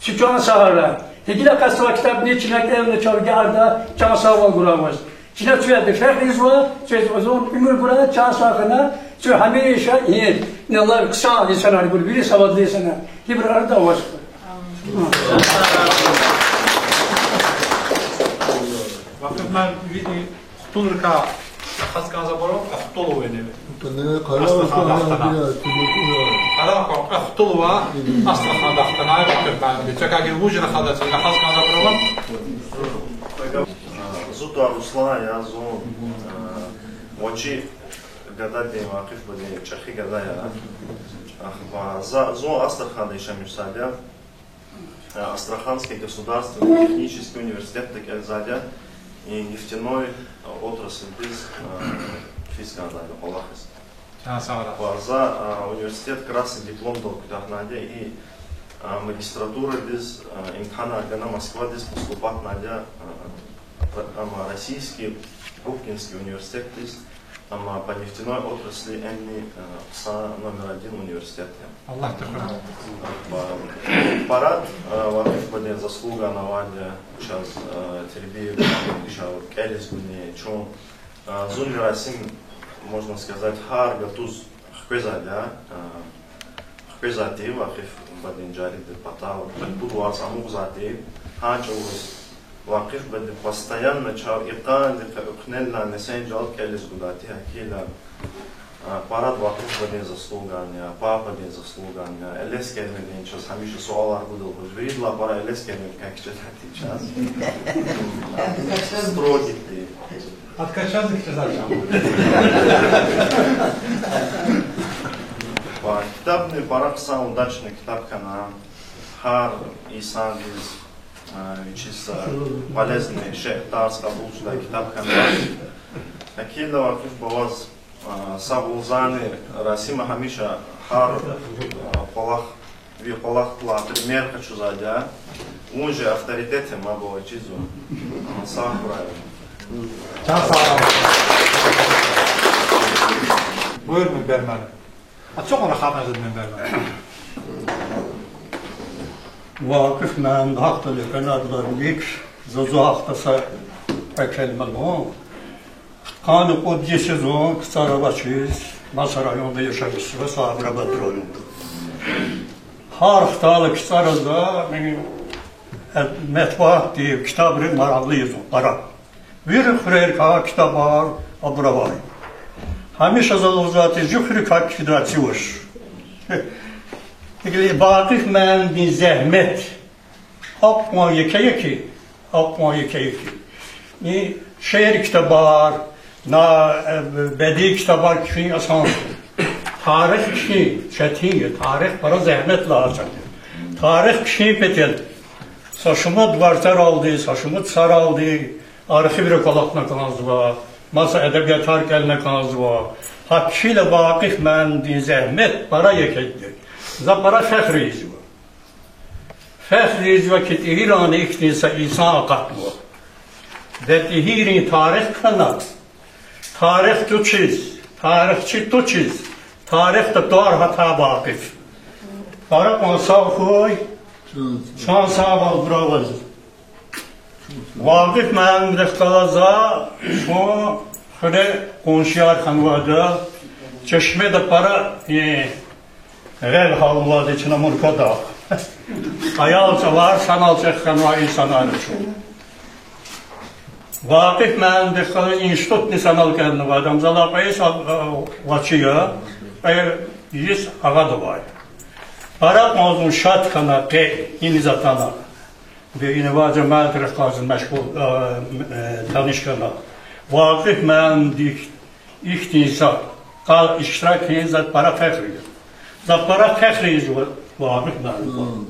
Чи чан сагърай. Гьикьван касдивай ктабни чна кӀелна чав агакьарда, чан сагъвал гурай ваз. Чна квез фехр ийизва, квез узун уьмуьр гурай, чан сагъ хьана, куьн гьамиша и, инал алай хъсан инсанар гур, вири савадлу инсанар. Ибур арада аваз. Вакъиф муаллим, ви хтулрикай рахаз кӀанзавайбур ава, кьве хтул ава вине. Къарагъ кьван, кьве хтул ава, Астрахандахъ хтанай Вакъиф муаллимди. Чакай гила вуж рахазватӀа, рахаз кӀанзавайбур ава. Зун тӀвар Руслан я, зун, а, вачи гададин, Вакъиф бадедин чӀехи гада я. Ахпа за, зун Астраханда яшамиш жезвайди я. Астраханский государственный технический университетда кӀелзавайди я, и нефтяной отраслдиз, а, физ кӀанзавайди я кӀвалахиз. Ва за, а, университет красный дипломдал куьтягьнавайди я, и, а, магистратурадиз, а, имтигьанар гана Москвадиз, поступатьнавайди я, а, ама Российский Губкинский университетдиз, ама по нефтяной отрасли эн, а, са номер один университет я. Аллагьди хуьрай. Парад, а, Вакъиф бадедин заслугаяр авайди я, чаз, а, тербия гуниз, чав кӀелиз гуниз, чун, а, зунни Расим, можно сказать, гьар гатуз хквезвайди я, а, хквезвайди я Вакъиф бадедин жариди патал, пуд варз амукьзавайди я, гьа чӀавуз Вакъиф бадеди постоянно чав икъандихъ экуьнал алай несин жал кӀелиз гудайди я, гьакӀ хьайила, а, парад Вакъиф бадедин заслугаяр я, пападин заслугаяр я, Элес Керимдин чаз гьамиша суалар гуда лугьуз, виридалай пара Элес Керимдикай кичӀезвайди я чаз. Строгий тир. Адакай чаз кичӀезвач. Ва ктабни пара хъсан, удачный ктаб хьана, гьар инсандиз, а, вичиз, а, полезный шей, тарс кьабулзавай ктаб хьана. ГьакӀ хьайила, Вакъиф буба, ваз, а, сагъвал, зани Расима гьамиша гьар, а, кӀвалах, ви кӀвалахдилай пример къачузвайди я. Вун жи авторитет я, ма бала чизва. А, сагърай. Чан сагърай. Буюр, Менбер муаллим. Ацукьна рахана жеда, Менбер муаллим. Вакъиф муаллимдин гьахьтин кӀаналди заз гьахьтин са кьве келима лугьун. Пудкъанни кьуд йис я зун КцӀара авачиз, маса районда яшамиш жезва, Саидрабад районда. Гьар хтайла КцӀара за, э, метбугьатдив ктабри марагълу я зун пара. Вири хуьрерикай ктабар, Абур авай. Гьамиша за лугьузвай тир, жув хуьруькай кхьидай ци вуч. Гила Вакъиф муаллимдин зегьмет. Гьакӏ кьван еке я хьи, гьакӏ кьван еке я хьи. И шиир ктабар, на, э, бедии ктабар кхьин асанди. Тарих кхьин четин я, тарих пара зегьметлу гьарчӏа тир. Тарих кхьин патал са шумуд варцаралди, са шумуд саралди архивра кӏвалахна кӏанзава, маса эдебиятар кӏелна кӏанзава. Гьа кхьила Вакъиф муаллимдин зегьмет пара екедик. За пара фехр ийизва. Фехр ийизва хьи, ТӀигьирда ихьтин са инсан акъатнава. Де ТӀигьирдин тарих хьана, тарих тушиз, тарихчи тушиз, тарихда тӏвар гьатай Вакъиф. Пара кьван сагъ хьуй, чан сагъвал гурай ваз. Вакъиф муаллимдихъ галаз за чун хуьре къуншияр хьанвайди я, чешмеда пара, э, гъел гьалвайди чна Муркада. Аял чӏавар санал чӏехи хьанвай инсанар я чун. Вакъиф муаллимдихъ галаз институтни санал кӏелнавайди я, ам за лап кьве йис, а, а, вачи я, кьве йис агъада авай. Пара кьван зун шад хьана къе иниз атана. Ва ина авай жемятрихъ галаз машгъул, а, э, таниш хьана. Вакъиф муаллимди ихьтин са къал иштиракун за пара фехр ийизва. За пара фехр ийизва Вакъиф муаллим.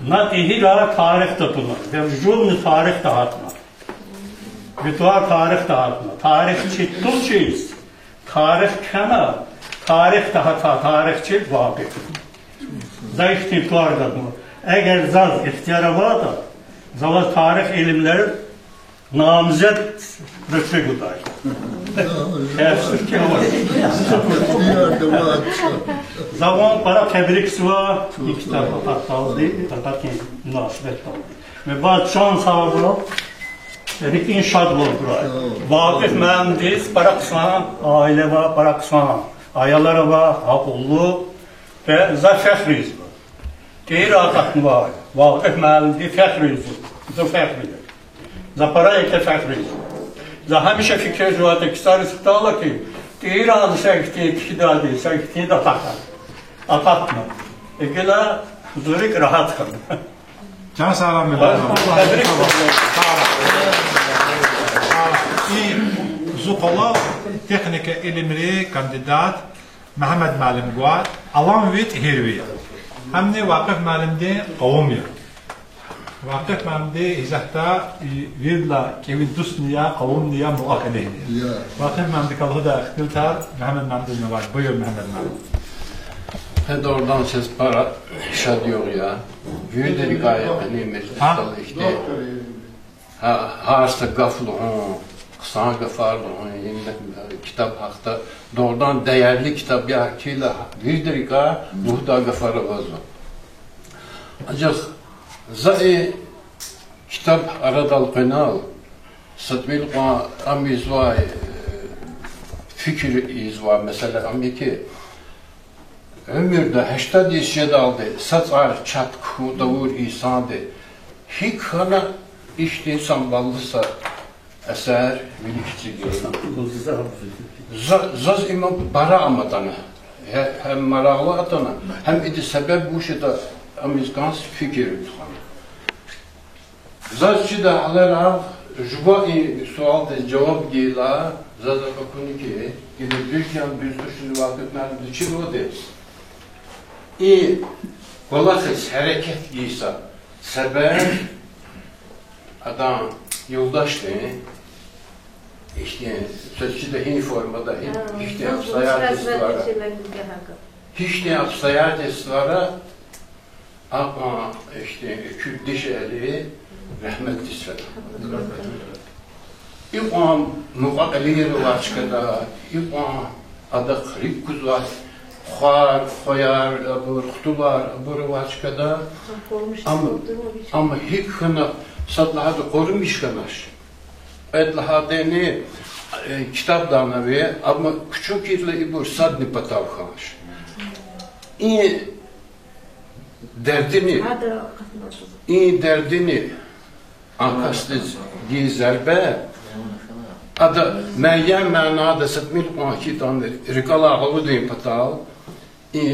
На ТӀигьирда тарих тапуна, вев жувни тарих тагьатна. Ви тӏвар тарих тагьатна. Тарихчи тушиз, тарих кхьена, тарих тагьата, тарихчи Вакъиф. За ихьтин тӏвар гатна. Эгер заз ихтияр аватӏа, за ваз тарих илимдин намзед рутбе гудай. Ихтияр ава. За вун пара тебрикзава и ктаб акъатдалди, акъатун мунасибатдалди. Ва ваз чан сагъвал, рикӏин шадвал гурай. Вакъиф муаллимдиз пара хъсан аиле ава, пара хъсан аялар ава, акьуллу ва за фехр ийизва. ТӀигьирда акъатнавай Вакъиф муаллимди фехр ийизва. За фехр ийизва. За пара еке фехр ийизва. За гьамиша фикирзавайтӏа, ксариз хтайла хьи, ТӀигьирда са ихьтин кхьидайди, са ихьтин акъатна. Акъатна. Гила зи рикӏ рагьат хьана. Чан сагърай, муаллим. И зи къвалал техника илимрин кандидат Мегьамед муаллим гва, Аланви ТӀигьирви я. Гьамни Вакъиф муаллимдин къавум я. Вакъиф муаллимди исятда и виридалай кӏевин дустни я, къавумни я, мукьва-кьилийни я. Вакъиф муаллимдикай лугьудай ихтилатар Мегьамед муаллимдиз авай. Буюр, Мегьамед муаллим. Гьа, дугъридан чаз пара шад югъ я. Виридалай къени межлисдал ихьтин, гьа, гьар са гаф лугьун, хъсан гафар лугьун, им ктаб гьахьда, дугъридан дегьерли ктаб я, гьакӏ хьайила виридалай лугьудай гафар авазва. Анжах за и ктаб арадал къвенел, са тӏимил кьван ам ийизвай, э, фикир ийизвай месэла ам я хьи, уьмуьрда гьаштад йис жедалди са цӏар чат хьун тавур инсанди гьикӏ хьана ихьтин са баллы са эсер вилик эцигин. За, заз им пара ам атана. Гье-, гьам марагълу атана, гьам идан себеб вуч ятӏа, ам ийиз кӏанз фикир тухвана. Заз чидай гьаларай, жува и суалдиз жаваб гайила, заз аквазва хьи, гила дуьз яни дуьз тушни Вакъиф муаллимди чирвалди, и кӏвалахиз гьерекат гайи са себеб адан юлдашдин ихьтин, квез чида, гьи формада, гьи-, гьихьтин обстоятельствара, гьихьтин обстоятельствара акьван ихьтин экуь дишегьли рагьметдиз фена. Икьван мукьва-кьилийри авай чкада, икьван адахъ рикӏ кузвай хвар, хваяр, абур, хтулар, абур авай чкада, ам, ам гьикӏ хьана, сад лагьайтӏа, къурумиш хьанач. Кьвед лагьайтӏани, э, ктабдани ава, амма кучукирла ибур садни патав хьанач. И дердини, и дердини а касдиз гайи зарба, Ада муайян манада са тӀимил кьван хьайитӀани рикӀелай гъавурдин патал, и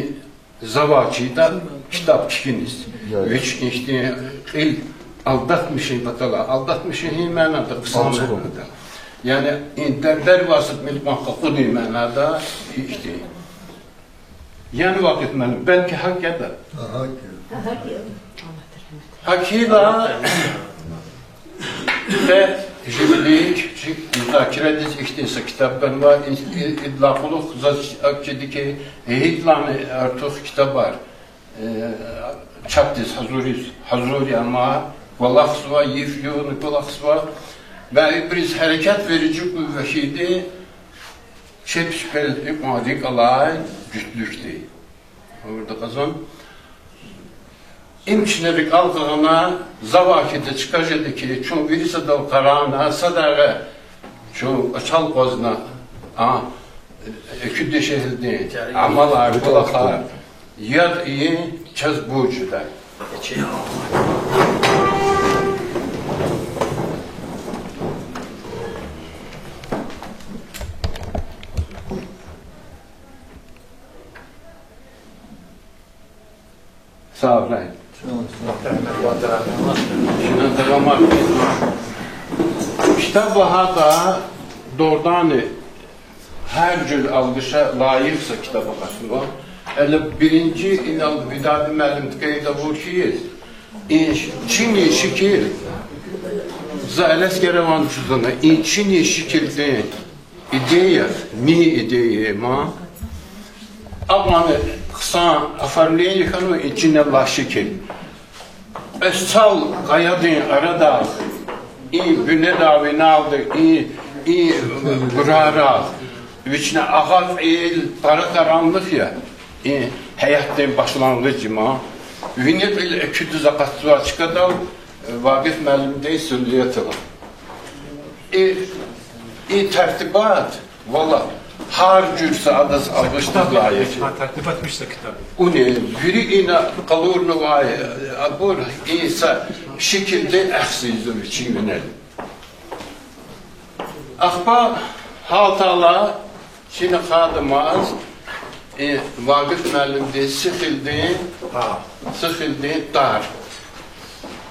завай чида китаб кхьиниз. Вич ихьтин кьил алдатмишин патал, алдатмишин гьи манада, хъсан манада. Яни и дердервай са тӀимил кьван къакъудин манада ихьтин. Яни, Вакъиф муаллим, белки гьакӀ ятӀа? ГьакӀ я. ГьакӀ хьайила, къе жи вилик чи музакирадиз ихьтин са китаб ганва, и-, и-, идалай кьулухъ заз акӀ чида хьи, гьидалайни артух китабар, э, чапдиз гьазуриз, гьазур я ам, кӀвалахзава, йиф-югъни кӀвалахзава, ва ибуруз гьерекат вериджи куь вахиди, чеб сипел икьван рикӀ алай жуьтлуьхди. Гъавурда кьазва. Им чна рикӀел хъийида, завай хьиз чка жеда хьи, чун вири садал къарагъна, садагъа чун ачал акъвазна, а, экуь дишегьлидин амалар, кӀвалахар, яд ийин чаз бурж жеда. Сагърай. Чна давамар. Китаб багьада, дугъриданни, гьар жуьре алгъуша лайих са китаб акъатнава. Гьеле биринжи инал Видади муаллимдикай тавур хьиз, и чинин шикил, за Элескьераван жузуна, и чинин шикилдин идея, ми идея ма. Акьван хъсан оформление хьанва и чинал алай шикил. Эсал къаядин арадал, и буьнедал виналди, и, и гурарал, вични агъа кьил, пара къаранлухъ я, и гьаятдин башлангъиз ма. Вини кьил экуьдиз акъатзавай чкадал, Вакъиф муаллимдин суллиятра. И, и тартибат, валлагь, гьар жуьре са адаз алгъуш лайих. Тартибат мишта китаб? Уни, вири ина къалурнавай, абур и са шикилди ахсизва вичин винел. Ахпа гьалтайла чна къадамаз, э, Вакъиф муаллимдин Сихилдин, Сихилдин тар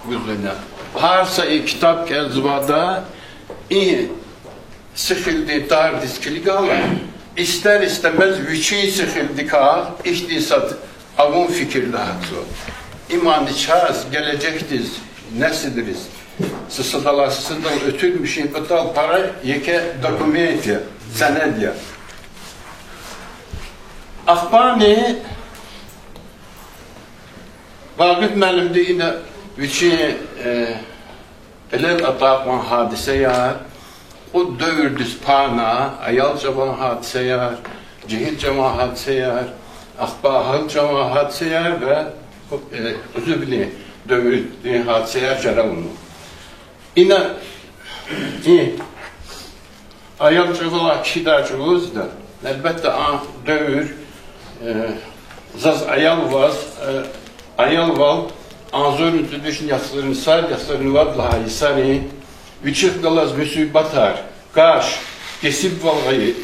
гузвайна. Гьар са и китаб кӀелзавайда и Сихилдин тардиз килигайла, истер-истемез вичин Сихилдикай ихьтин сад авун фикирда гьатзава. Имни чаз гележегдиз, несилриз, са садалай са садал оьтуьлмишин патал пара еке документ я, сенед я. Ахпани Вакъиф муаллимди ина вичин, э, кьилел атӀай кьван гьадисаяр, кьуд девирдиз пайна, аял чӀаван гьадисаяр, жегьил чӀаван гьадисаяр, ахпа агьал чӀаван гьадисаяр ва, э, кьуьзуьвилин девирдин гьадисаяр чара авунва. Ина и аял чӀавалай кхьидай чӀавузда, гьелбетда, а девир, э, заз аял ваз, э, аялвал, агъзурни цӀуд вишни яхцӀурни сад, яхцӀурни вад лагьай йисарин, вичихъ галаз мусибатар, каш, кесибвал гъайи,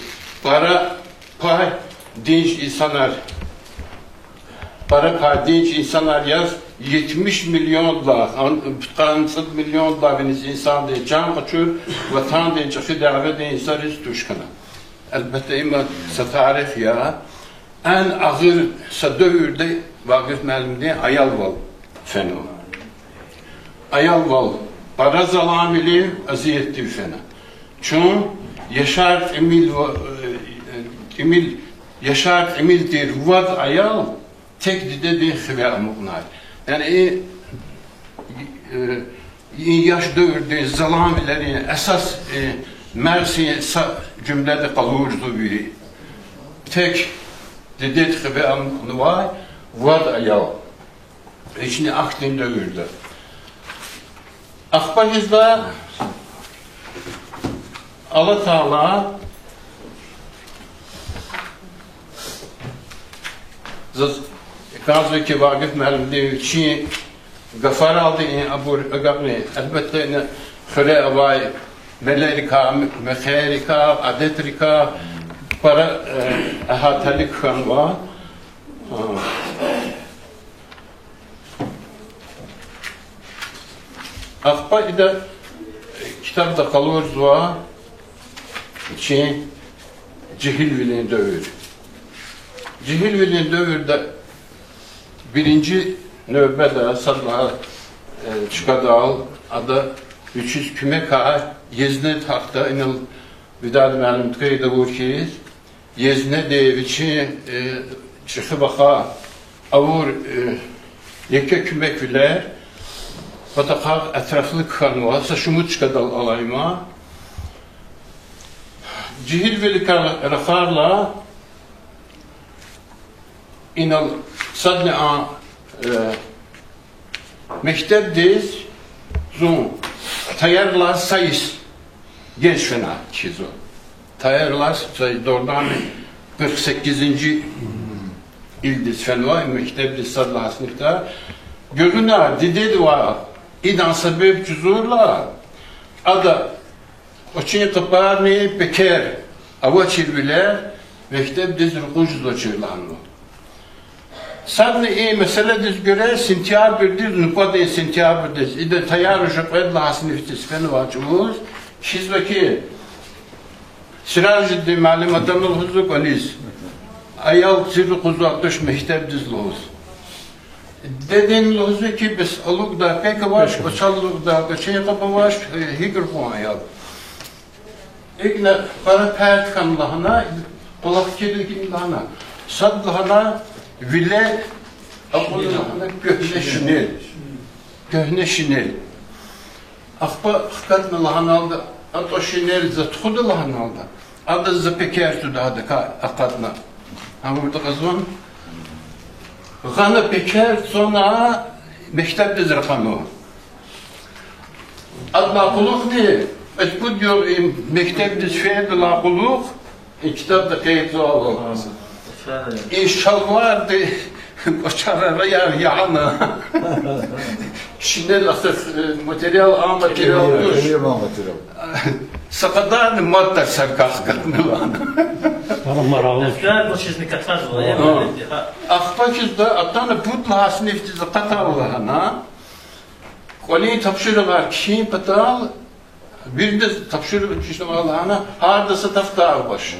пара пай динж инсанар, пара пай динж инсанар яз, етмиш миллиондилай, ан-, пудкъанни цӀуд миллиондилай виниз инсандин чан къачур, ватандин чӀехи дяведин йисариз туш хьана. Гьелбетда, им са тарих я. Эн агъур са девирда Вакъиф муаллимдин аялвал фенва. Аялвал пара заламилив, азиятдив фена. Чун яшар тӀимил ва, э, тӀимил, яшар тӀимил тир вад аял тек дидедин хиве амукьнай. Яни и, э, и яш девирдин заламилерин эсас, э, мерз я са жуьмледа къалурзава вири. Тек дидед хиве амукьнавай вад аял. Вични ахьтин девирда. Ахпа гьизва алатайла, заз кӀанзава хьи, Вакъиф муаллимдин вичин гафаралди и абур агакьна, гьелбетда, ина хуьре авай Мелерикай, мехерикай, адетрикай пара, э, агьатали кхьенва. А. Ахпа ида китабда къалурзава чи жегьилвилин девир. Жегьилвилин девирда биринжи нуьвбеда сад лагьай, э, чкадал ада вичиз куьмекай Езнедин гьахъда, инал Видад муаллимди къейд авур хьиз, Езнеди вичин, э, чӀехи ваха авур, э, еке куьмеквилер патахъай этрафлу кхьенва, са шумуд чкадал алайма. Жегьилвиликай рахарла, инал садни а, э, мектебдиз зун таярла са йис геж фена чизва. Таярла са, дордани, къыркъ секизинжи йилдиз фенва мектебдиз сад лагьай синифда. Гуьгъуьна дидеди ва идан себеб жузурла, ада кӀвачин къапарни пекер авачирвиляй мектебдиз ракъуз жезвачир лагьанва. Садни и месэладиз гуьре сентябрдиз, нубатдин сентябрдиз, ида таяр уже кьвед лагьай синифдиз фенвай чӀавуз, кхьизва хьи, Сиражидин муаллим атана лугьузва кӀвализ, аял ци ракъузвай туш мектебдиз лугьуз. Дидедини лугьузва хьи, бес алукӀдай пек авач, кӀвачел алукӀдай кӀвачин къаб авач, гьикӀ ракъурин аял. ИкӀна пара пярт хьана лагьана, кӀвалах килиг хьана лагьана. Сад лагьана, виле акъудна лагьана куьгьне шинель. Куьгьне шинель. Ахпа хкатна лагьаналда, атӀа шинель за тухуда лагьаналда, адаз за пекер цуда адакай акъатна. Гьабурда къазун. Гъана пекер цана, мектебдиз ракъанва. Адлай кьулухъни, кьвед-пуд югъ и мектебдиз фейидалай кьулухъ, и китабда къейдзава. И шалварди кӀвачерар аяр яна. Шинель асухъ, э, материал, а материал туш. Са кьадарни мад тарсар кахкатна лагьана. Ахпа хьизда атана пуд лагьай синифдиз акъатайла лагьана. КӀвалин тапшуругъар кхьин патал, виридаз тапшуругъ кхьиз лагьана, гьарда са дафтар гвач.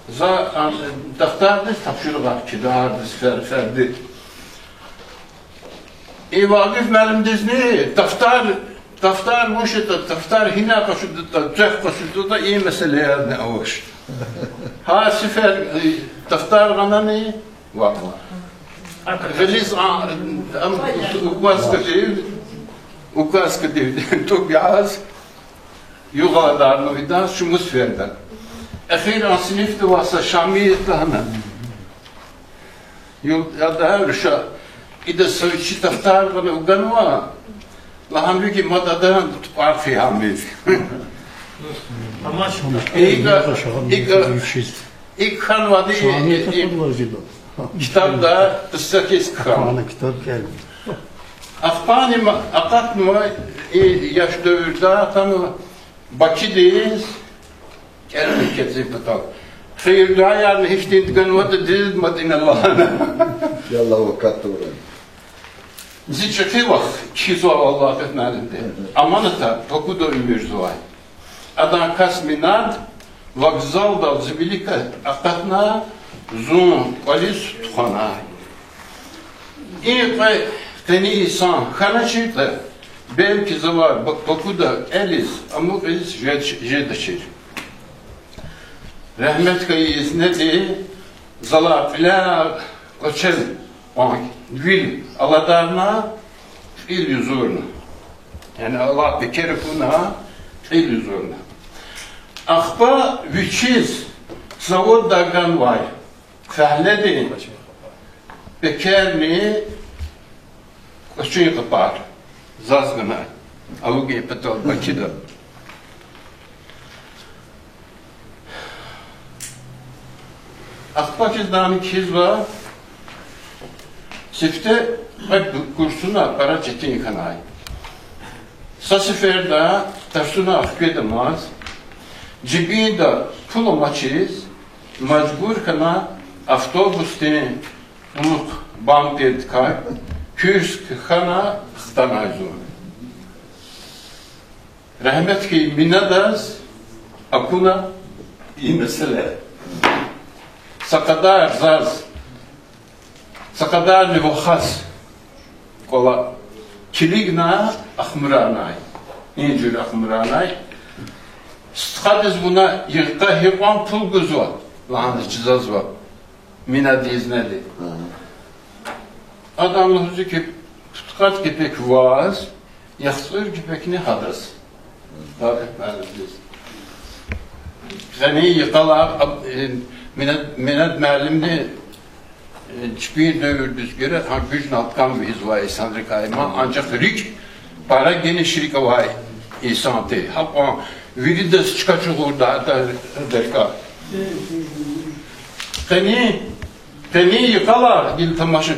За, а, дафтардиз тапшуругъар кхьида, гьардаз фер-, ферди. И Вакъиф муаллимдизни дафтар, дафтар вуч ятӀа, дафтар гьина къачудатӀа, цвехъ къачудатӀа, и месэлаярни авач. Гьар сефер, э, дафтар гъанани, ва гъилиз, а, ам, указкадив, указкадив тӀуб яз, югъ аладарна видаз, шумуд сеферда. Эхир а синифда авай са Шамил лагьана. Юлдашар, ида са вичи дафтар гъана уганва, лагьанва хьи, мад адан тупӀар хъийин гьамиз. ИкӀ, икӀ, икӀ хьанвайди, и, и, китабда къисса хьиз кхьенва. Ахпани ма-, акъатнава и яш девирда, атанва Бакудиз, кӀел-мекӀедин патал. Хийир-дуьаярни гьихьтинди ганватӀа, диз мад ина лагьана. Яллагь, вакат тавурай. Зи чӀехи вах, кхьизва Вакъиф муаллимди, аманата Бакуда уьмуьрзавай. Адан кас Минад вокзалдал зи вилик акъатна, зун кӀвализ тухвана. И кьве къени инсан хьаначиртӀа, белки завай Бак-, Бакуда кӀелиз, амукьиз жед-, жедачир. Рагьмет хьайи Езнеди залай кьиляй кӀвачел кьван вил аладарна, кьил юзурна. Яни алай пекер акуна, кьил юзурна. Ахпа вичиз заводдай ганвай фагьледи пекерни кӀвачин къапар заз гана, алугин патал Бакуда. Ахпа хьиз дани кхьизва, сифте кьве курсуна пара четин хьанай. Са сеферда тарсуна хкведамаз, Жибинда пул амачиз, мажбур хьана автобусдин кьулухъ бампердикай Курск хьана хтанай зун. Рагьмет хьуй Минадаз акуна и месэла. Са къадар заз, са къадарни вахаз кӀвале килигна ахмурарнай. И жуьре ахмурарнай. Стхадиз вуна йикъа гьикьван пул гузва лагьана чизазва Минадиз неди. Адан лугьузва хьи, пудкъад кепек ваз, яхцӀур кепекни гьадаз. Къени йикъалай, Минад, Минад муаллимди чпин девирдиз гуьре гьа гуьжнал кам ийизвай инсанрикай я, анжах рикӀ, пара гегьенш рикӀ авай инсан тир. Гьакьван виридаз чка чугъурда гьадан рикӀ. Къени, къени йикъалай, гила тамаша,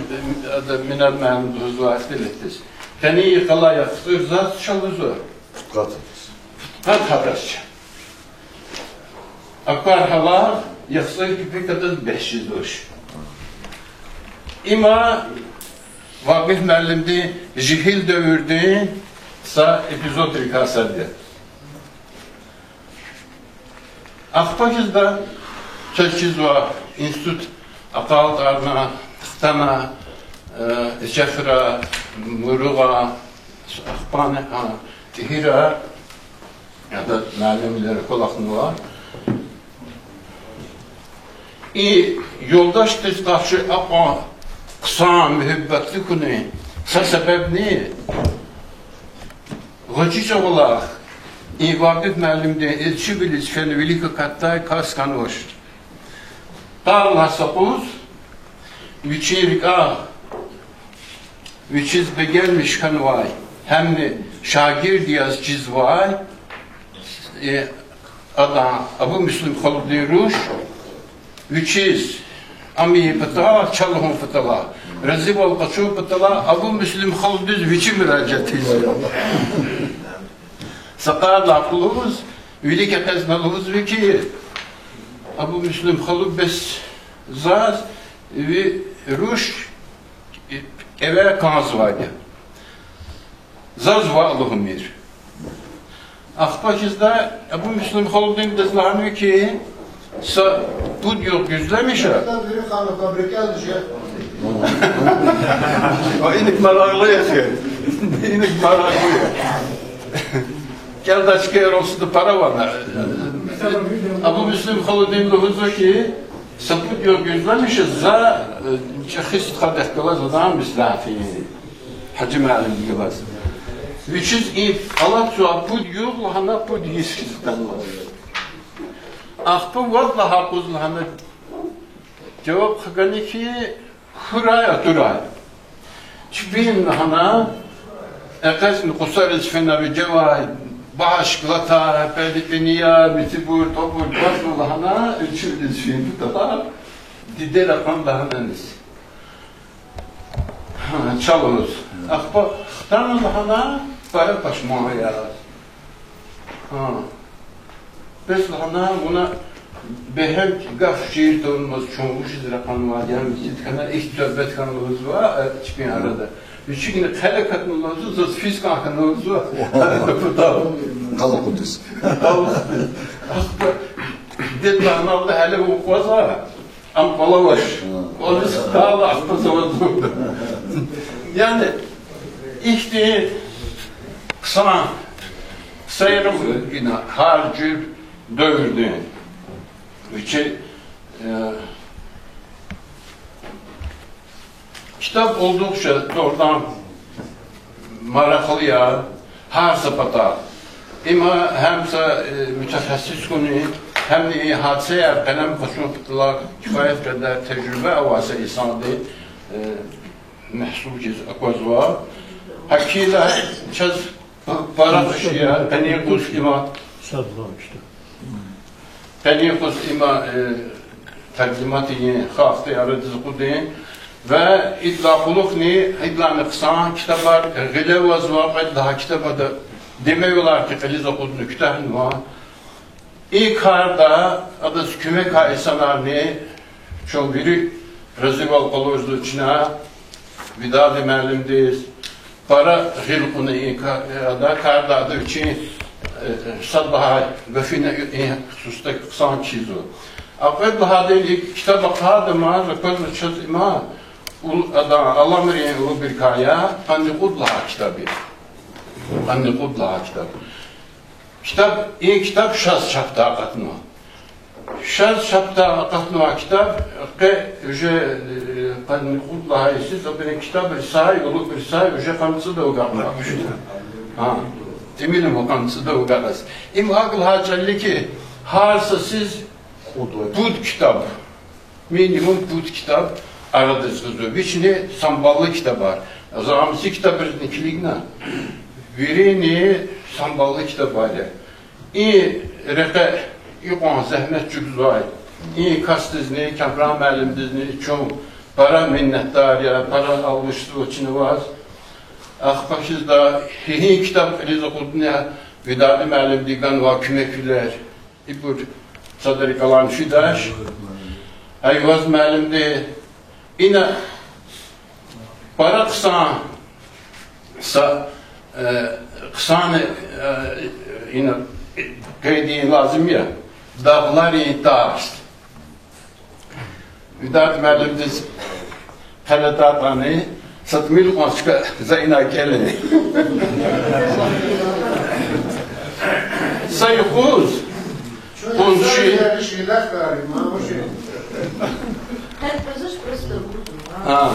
ада Минад муаллимди лугьузва ихтилатдиз. Къени йикъалай яхцӀур заз чалузва. Пудкъад гьадаз ча. Аквар гьалай яхцӀур кепек адаз бес жезвач. Има Вакъиф муаллимдин жегьил девирдин са эпизодрикай сад я. Ахпа хьизда, чаз чизва, институт акьалтӀарна, хтана, э, Эчехра, Муругъа, ахпани, а, ТӀигьира, ада муаллимвилера кӀвалахнава. И юлдашдиз къарши акьван хъсан муьгьуьббатлу хьунин са себебни, гъвечӀи чӀавалай и Вакъиф муаллимдин ирчивилиз фена вилик акатдай кас хьанвач. Тарлагьай са къуз вичин рикӀе, вичиз бегенмиш хьанвай, гьамни шагирд яз чизвай, э, адан, Абумуслим халудин руш, вичиз ам ийин патал, ча лугьун патал, разивал къачун патал Абумуслим халудиз вичи муьражиат ийизва. Са къайдада лугьуз, вилик экъечӀна лугьузва хьи, Абумуслим халу, бес заз ви руш кӀеве кӀанзавайди я. Заз ваъ лугьумир. Ахпа хьизда Абумуслим халудиндиз лагьанва хьи, са пуд югъ гуьзлемиша. Ва иник марагълу я хьи. Иник марагълу я. КӀелдай чкайрал суда пара вана. Абумуслим халудин лугьузва хьи, са пуд югъ гуьзлемиша, за, э, чӀехи стхадихъ галаз адан меслят ийин, Гьажи муаллимдихъ галаз. Вичиз и алатзавай пуд югъ лагьана пуд йис хьиз хтанва. Ахпа вад лагьай къуз лагьана жаваб хгана хьи, хьурай, атурай. Чпин лагьана, экъечӀна къусариз фена вижевай, багьаш галатай, пӀеди-пӀинияр, мицибур, тӀвабур кватӀна лагьана, ирчивилиз фин патал, диде ракъурна лагьана иниз. Гьа, чал лугьуз. Ахпа хтана лагьана, пара пашман я. Гьа. Бес лагьана, вуна бегьем гаф-шиир тавунмаз чун вучиз ракъурнавайди я, мичӀи хьана, ихьтин суьгьбет хьана лугьузва, э, чпин арада. Вичикни хъел акатна лугьузва, заз физ кӀан хьана лугьузва. Къал акъудиз. Къал акъудиз. Ахпа дед лагьаналда гьеле вун акъваза, ам кӀвале авач. КӀвализ хтайла, ахпа заваз лугьуда. Яни, ихьтин хъсан, хъсан яру ина гьар жуьр девирдин. Вичи, э, китаб олдукьча, дугъридан, маракьлу я гьар са патай. Има гьам са, э, мутехассис хьуни, гьамни и гьадисаяр къелем къачун патал кифаят къадар тежриба авай са инсанди, э, мягьсуб хьиз аквазва. Гьакила чаз п-, пара хуш я, къенин къуз има. Къенин къуз има, э, таржума ийин, халкьдин арадиз акъудун. Ва идалай кьулухъни, идалайни хъсан китабар гъиле авазва, кьвед лагьай китаб ада, Демевилар хьи, кьилиз акъудна куьтягьнава. И карда адаз куьмек гьа инсанарни, чун вири разивал къалурзава чна Видади муаллимдиз, пара гъил кьуна и ка-, ада карда ада вичин, э, сад лагьай гафуна и хсуста хъсан кхьизва. А кьвед лагьайди, и китаб ахъайдамаз аквазва чаз има, ул-, адан аламрин рубрикаяр, къанни кьуд лагьай китаб я. Къанни кьуд лагьай китаб. Китаб, и китаб шаз чапдай акъатнава. Шаз чапдай акъатнавай китаб, къе уже, э, къанни кьуд лагьай йисуз абурун китабрин сай, улубрин сай уже къанни цӀуд агакьна. Гьа, тӀимил ма къанни цӀуд агакьна. Им акӀ лагьай чӀал я хьи, гьар са йисуз пуд китаб. Минимум пуд китаб арадиз гъизва. Вични санбаллу китабар. За ам са китабризни килигна. Вирини санбаллу китабар я. И рекье икьван зегьмет чӀугвазвай и касдизни, Камран муаллимдизни чун пара миннетдар я, пара алгъишзава чна ваз. Ахпа хьизда, гьи китаб кьилиз акъудна, Видади муаллимди ганвай куьмеквилер. Ибур садра кӀелун фидач. Айваз муаллимди, ина пара хъсан са, э, хъсан, э, ина къейд ийин лазим я. Дагъларин тарс. Видади муаллимдиз къелетатӀани, са тӀимил кьван чка за ина кӀелин. Са юкъуз къунши, а,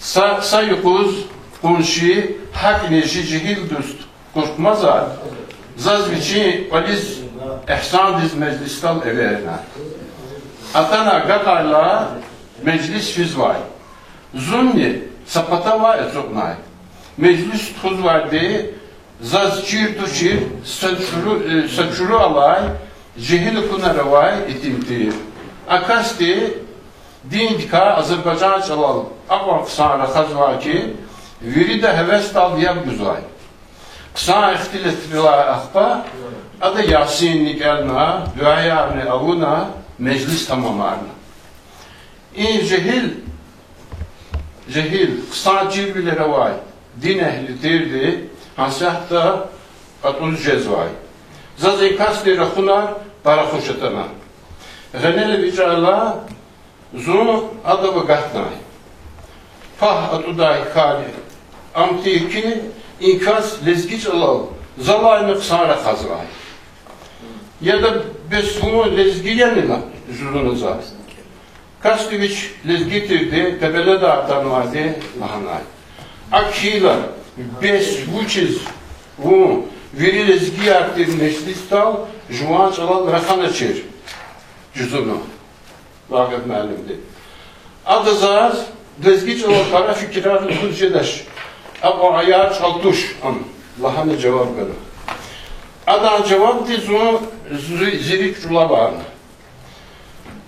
са, са юкъуз къунши, гьакӀни жи жегьил дуст Къуртмаза заз вичин кӀвализ Игьсандиз межлисдал эверна. Атана агакьайла, межлис физвай. Зунни са патавай ацукьнай. Межлис тухузвайди заз чир-тушир са чуру, э, са чуру алай, жегьил акунар авай итим тир. А касди диндикай азербайжан чӀалал акьван хъсан рахазвай хьи, вирида гьевесдалди яб гузвай. Хъсан ихтилатрилай ахпа ада Ясинни кӀелна, дуьаярни авуна, межлис тамамарна. И жегьил, жегьил, хъсан чирвилер авай динэгьли тирди, гьасятда кьатӀуз жезвай. Заз и касдин рахунар пара хуш атана. Гъенел эвичӀайла, зун адав агатнай. Пагь атӀудай кар ам тир хьи, и кас лезги чӀалал залайни хъсан рахазвай. Яда, бес вун лезги яни лагьана зун заз. Касди вич лезги тирди, Къебеладай атанвайди лагьанай. АкӀ хьайила, бес вучиз вун вири лезгияр тир межлисдал жуван чӀалал раханачир жузуна? Вагиф муаллимди. Ада заз лезги чӀалал пара фикирар лугьуз жедач. Акьван аяр чӀал туш ам, лагьана жаваб гана. Адан жавабдиз зун зи-, зи рикӀ чӀулаварна.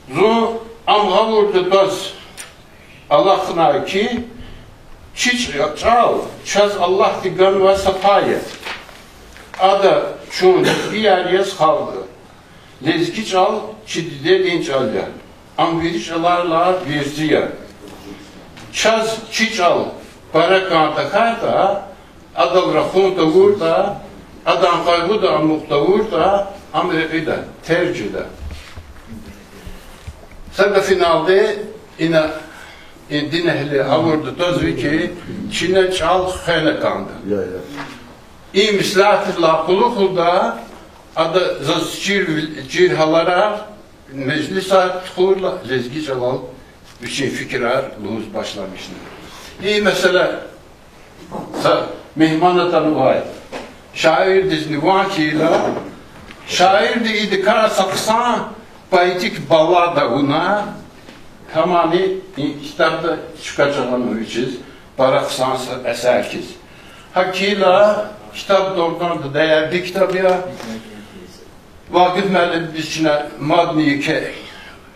Зун ам гъавурда тваз алахънай хьи, чи чӀ-, чӀал чаз Аллагьди ганвай са пай я. Ада чун лезгияр яз халкьда. Лезги чӀал чи дидедин чӀал я. Ам вири чӀаларилай верцӀи я. Чаз чи чӀал пара кӀан тахьайтӀа, адал рахун тавуртӀа, адан къайгъуда амукь тавуртӀа, ам рекьида, терг жеда. Са гафуналди, ина, и динэгьли гъавурда твазва хьи, чна чӀал хвена кӀанда. И меслятдилай кьулухъ лугьуда, ада заз чир, чир гьаларар, межлисар тухурла лезги чӀалал вичин фикирар лугьуз башламишна. И месэла са мегьман атанвай шаирдизни ван хьайила, шаирди идакай са хъсан поэтик баллада авуна, гьамни и китабда чка жагъанва вичиз, пара хъсан са эсер хьиз. ГьакӀ хьайила, китаб дурдан дидеярди китаб я. Вакъиф муаллимдиз чна мадни еке,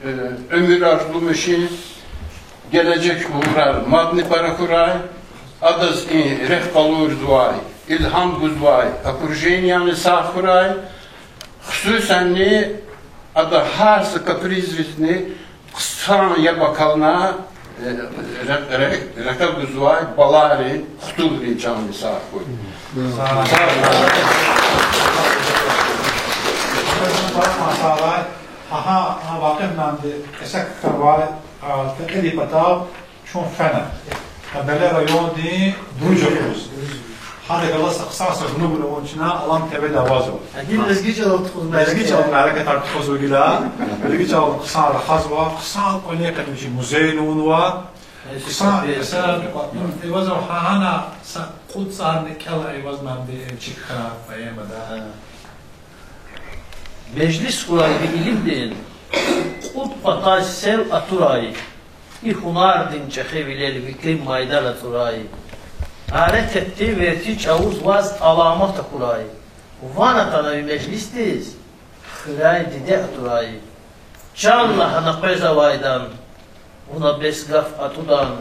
э, уьмуьрар лугьумишин, гележек угърар мадни пара хьурай, адаз и рехъ къалурзавай, илгьам гузвай окруженияни сагъ хьурай, Хсусани ада гьар са капризризни хъсан яб акална, э, ре-, ре-, рекье гузвай балайрин, хтулрин чандин сагъ хьуй. Сагъ хьуй. Гьа, гьа, Вакъиф муаллимди эсек квай, а, текьерин патав чун фена. Къебеле райондин Дуруж акуз. Гьада галаз са хъсан са гунугра вун чна Алам ТВ-да авазва. Гьа, гила лезги чӀалал тухузва. Лезги чӀалал мярекатар тухузва гила. Лезги чӀалал хъсан рахазва, хъсан кӀвалин къене вичин музейни авунва. Хъсан эсер, эвазва гьа-, гьана са кьуд цӀарни кӀела Эваз муаллимди чиг хьана поэмада. Межлис хьурай ви илимдин, кьуд патай сел атурай, и гьунардин чӀехи вилел ви клин майдана тӀурай. Гьарекатдин верци чӀавуз ваз аламат акурай. Ван атана ви межлисдиз, хуьряй диде атурай. Чан лагьана къвез авайдан, вуна бес гаф атӀудан,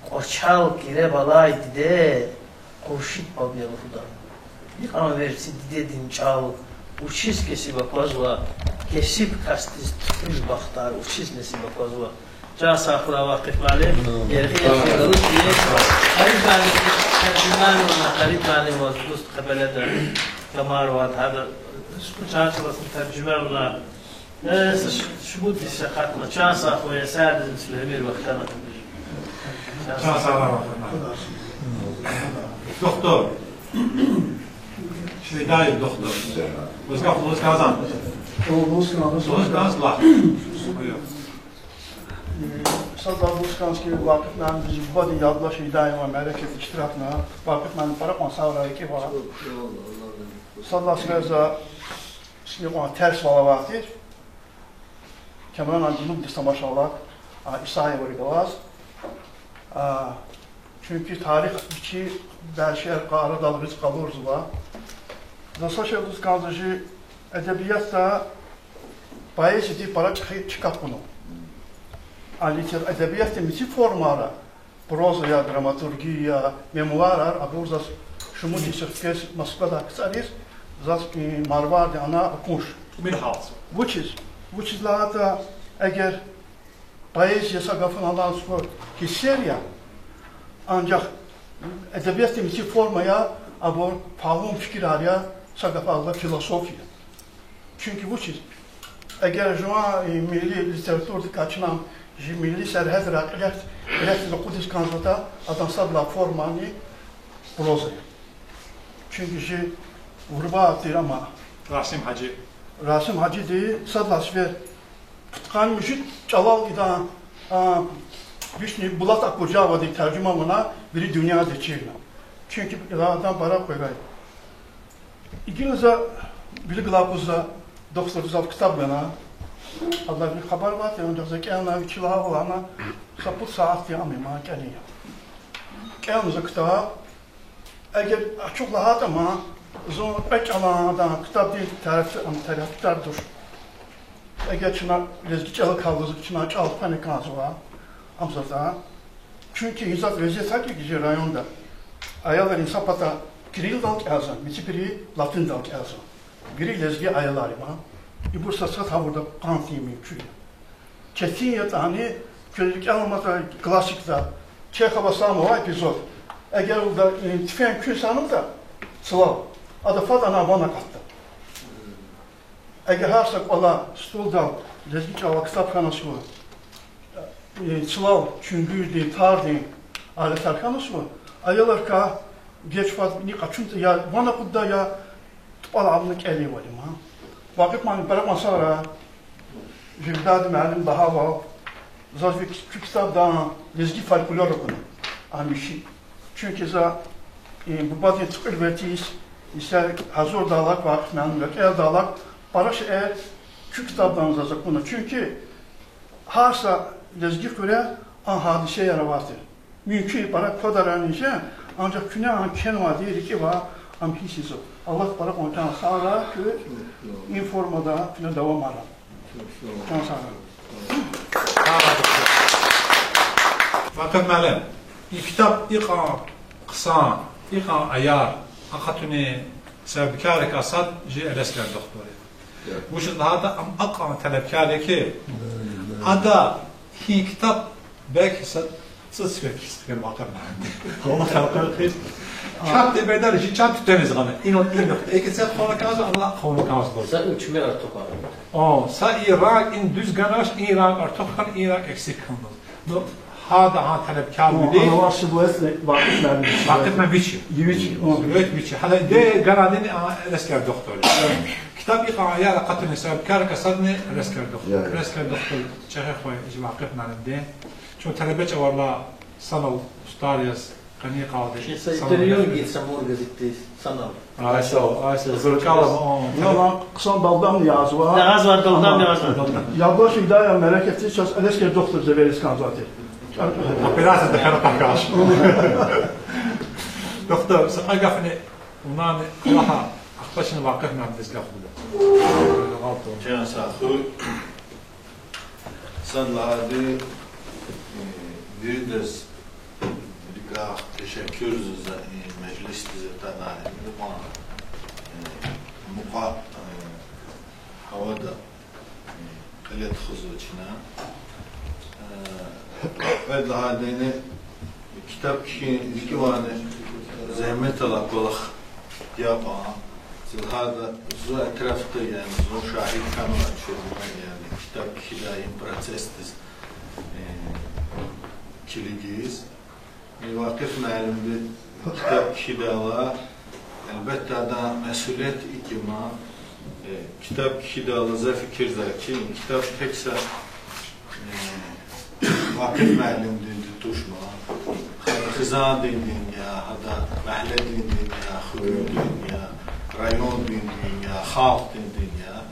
кӀвачел киреб алай диде, Хуршид паб я лугьудан. Икьван верци дидедин чӀал вучиз кесиб аквазва, кесиб касдиз туькӀуьриз бахтар вучиз несиб аквазва? Чан сагъ хьурай, Вакъиф муаллим. Яргъи яз галуз тир. Къариб муаллим, таржуман вуна, Къариб муаллим ваз дуст Къебеледа, Камар вад гьада. Чан сагъ хьурай, таржуман вуна. Э, с-, шумуд йис акъатна, чан сагъ хьурай, эсердиз мисал эмир вахтана. Чан сагъ хьурай. Духтур. Шейдаев духтур. Ваз гаф лугьуз кӀанзавани? Лугьуз кӀанзава. Лугьуз кӀанзава, лагь. Сад лагьай лугьуз кӀанзава ки, Вакъиф муаллимдиз бубадин ядлай Шейдаеван мярекатда иштиракна, Вакъиф муаллим пара кьван сагърай, рикӀивай. Сад лагьай сефер за исни кьван терсвал авай тир. Камерадин гунугдиз тамашайла, а, Исаевари галаз. А, чуьнки тарих вичи бязи шейэр къа-, арадал гъиз къалурзава. За са шей лугьуз кӀанзава, чи эдебиятда поэзиядин пара чӀехи чка кьуна. А литер-, эдебиятдин мици формайра, проза я, драматургия я, мемуарар, абур заз шумуд йис хквез Москвадай КцӀариз, заз и Марвардин ана акуш. Вучиз, вучиз лагьайтӀа, эгер поэзия са гафуналди хьиз гьиссер я, анжах эдебиятдин мици форма я, абур фагьум фикирар я, са гафуналди философия. Чуьнки вучиз? Эгер жуван, э, милли литературадикай чна жи милли сергьятрай кьиле, кьиле акъудиз кӀанзаватӀа, адан сад лагьай формани проза я. Чуьнки жи гъурба тир ама Расим Гьажи. Расим Гьажиди сад лагьай сефер пудкъанни муьжуьд чӀалал идан, а, вишни Булат Акбуржавади таржума авуна, вири дуьньядиз чирна. Чуьнки адан пара къвезва. Гила за вилик галай юкъуз за духтурди зав ктаб гана. Адалай вилик хабар авай тир, анжах за кӀелна, вичи лагьайвал ана, са пуд сятдин ам я ман кӀелин я. КӀелна за ктаб. Эгер ачух лагьайтӀа ман, зун кьве чӀалан адан ктабдин тариф, ам, тарифдар туш. Эгер чна лезги чӀалакай лугьузва, чна чӀал хвена кӀанзава, ам затӀ. Чуьнки гьи затӀ везет гьакӀ я жи районда. Аялри са пата кириллдал кӀелзава, миципири латиндал кӀелзава. Вири лезги аялар я ман. Ибур са-сад гъавурда кьан тийин мумкин я. Четин ятӀани, куьн рикӀел аламатӀа классикда, Чехова сад авай эпизод. Эгер лугьуда, э, туьфенг куьн саналда, цлал, ада фад ана ван акатда. Эгер гьар са кӀвале столдал лезги чӀалай ктаб хьаназва, э, цлал, чуьнгуьрдин, тардин алетар хьаназва, аялрикай геж фад ни къачунтӀа я ван акъудда, я тупӀал авуна кӀелайвал я ман. Вакъиф муаллим, пара кьван сагърай. Жигьдад муаллим лагьайвал, заз ви, ви ктабда лезги фольклор акуна, а михьи. Чуьнки за, э, бубадин цӀикьвед верци йис, йисар гьазурдайлай, Вакъиф муаллимри кӀелдайлай, пара шейэр куь ктабда заз акуна. Чуьнки гьар са лезги хуьре а гьадисаяр авай тир. Мумкин я пара квадарани жен, анжах куьне ам кхьенвайди рикӀивай, ам гьиссзава. Аллагьди пара кьван чан сагърай, куьн и формада куьне давамарай. Чан сагърай. Вакъиф муаллим, и ктаб икьван хъсан, икьван аяр акъатунин себебкаррикай сад жи Элестер духтур я. Вучиз лагьайтӀа ам акьван талебкар я хьи, ада гьи ктаб белки са цӀуд сефер кхьиз хьана Вакъиф муаллимди. Гьа халкьар хьиз. Чан тебедал жи чан туьтуьниз гъана. Инал им яхъ. Эки цехъ хвана кӀанзава, ала хвана кӀанзава. Са уьчмир артух хьана. О, са и ранг им дуьз ганвач, и ранг артух хьана, и ранг эксик хьана. Ну, гьада гьа талебкар вири. Ана вахт шибуэсни Вакъиф муаллим. Вакъиф муаллим вичи. Вичи. Вет вичи. Гьала де гарадини а Элезкъар духтур. Ктаб икьван аяр акъатуна са кар касадни Элезкъар духтур. Я, я. Элезкъар духтур чӀехи хва я Вакъиф муаллимди. Чун талебе чӀаварилай санал устӀар яз къени къалди. Чи са санал интервью яз. Гьи Самур газетдиз санал. Ай сав, ай сав, зуркъала, о, ну, талеб- ва хъсан далдам язва. Язва, далдам язва. Ялбаш идая мярекатдиз чаз Элезкъар духтур зевериз кӀанзаватир. Операция да хьана къаркъаш. Духтур, са кьве гафни вунани кӀвалахай, ахпа чна Вакъиф муаллимдиз гаф гуда. Чан сагъ хьуй. Сад лагьайди, э, виридаз рикӀяй тешеккур гузва и межлисдиз атана, и мукьва, э, мукьва, э, гьавада, э, кьиле тухузва чна. Э, кьвед лагьайдини, ктаб кхьин рикӀивайни зегьмет алай кӀвалах я кьван. Ци лагьайтӀа зун этрафда, яни зун шагьид хьанвай чӀавуз, яни ктаб кхьидай и процессдиз, э, килигиз. Э, Вакъиф муаллимди ктаб кхьидайла, гьелбетда, адан месулият икӀ я, э, ктаб кхьидайла за фикирзава хьи, ктаб тек са Э, Вакъиф муаллимдинди тушма, гьадан хизандинди я, гьадан магьлединди я, хуьруьндин я, райондин я, халкьдинди я.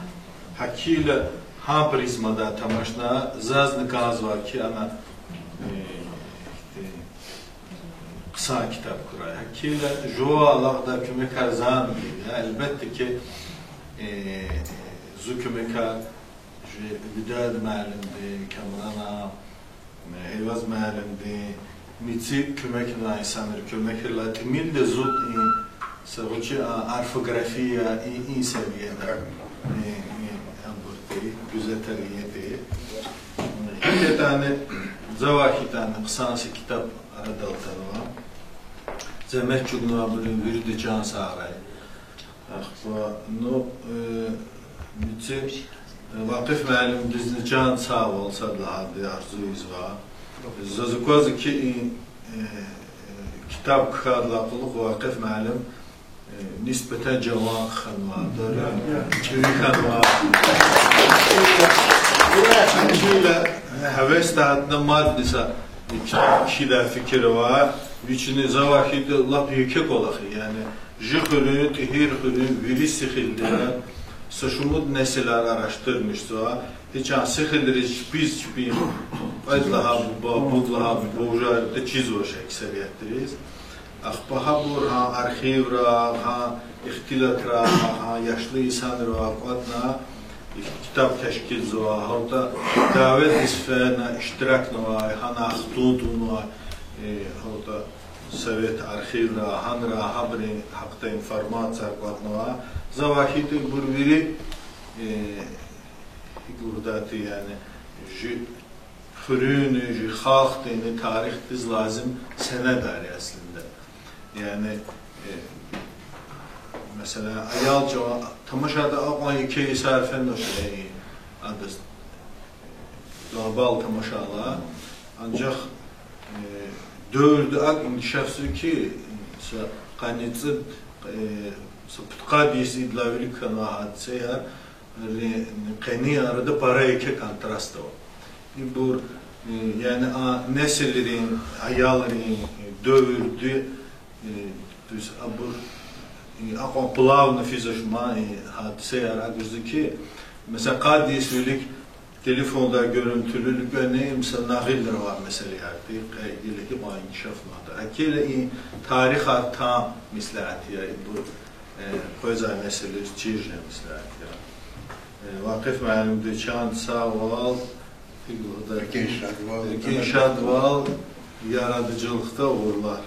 Гьакила гьа призмадай тамашна, зазни кӀанзава хьи, ана, э, э, хъсан ктаб хьурай. Гьакила жува алакьдай куьмекар зани я, гьелбетда хьи, э, зу куьмекар жи Видад муаллимди, Камрана, Эйваз муаллимди, мици куьмекнавай инсанри куьмекрилай тӀимилди зун и са гъвечӀи, а, орфография, и, и савиена, и, и абурди гуьзетар ийиди. ИтӀани, завай хьайитӀани, хъсан са ктаб арадал атанва. Зегьмет чӀугунвайбурун вирида чан сагърай. Ахпа, ну, э, мици, э, Вакъиф муаллимдизни чан сагъвал сад лагьайди арзу ийизва. Заз аквазва хьи, и, э, э, ктаб кхьидайдалай кьулухъ Вакъиф муаллим, э, нисбатан жаван хьанва, дору, чӀури хьанва. Чила, э, гьевесда гьатна мадни са ктаб кхьидай фикир ава, вични завай хьайитӀа лап еке кӀвалах я, яни, жи хуьруьн, ТӀигьирхуьруьн вири сихилди, са шумуд несилар араштырмишзава, гьи чан сихилриз чпиз чпин, кьвед лагьай буба, пуд лагьай буба, уже ада чизвач эксериятриз. Ахпа гьабур гьа архивра, гьа ихтилатра, гьа яшлу инсанривай кӀватӀна, и ктаб тешкилзава, гьавиляй дяведиз фена иштиракнавай, гьана хтун тунвай, э, гьавиляй совет архивра, гьанра гьабурун гьакъида информация кӀватӀнава. Завай хьайитӀа ибур вири, э, икӀ лугьудайди, яни, жи хуьруьнни, жи халкьдинни тарихдиз лазим сенедар я аслинда. Яни, э, месела, аял чӀаван тамашайда акьван еке йисар фенвач, э, адаз, э, глобал тамашайла. Анжах, э, девирди акӀ инкишафзава хьи, са къанни цӀуд, э, са пудкъад йис идалай вилик хьанвай гьадисаяр, къенин арада пара еке контраст ава. Ибур, э, яни а несилрин, аялрин, э, девирди, э, то есть абур, э, акьван плавно физвач ман, э, гьадисаяр агудзава хьи, месела, къад йис вилик телефондай гуьруьнтуьлуьл кӀвенин, месела, нагъилар авай месэлаяр тир, къе гила гьикьван инкишафнавайди. Гьакила и тарихар тан меслят я, ибур, э, къвезвай несилриз чир жен меслят я. Э, Вакъиф муаллимди чан сагъвал, рикӀин шадвал, яраданжигалди угъурлар.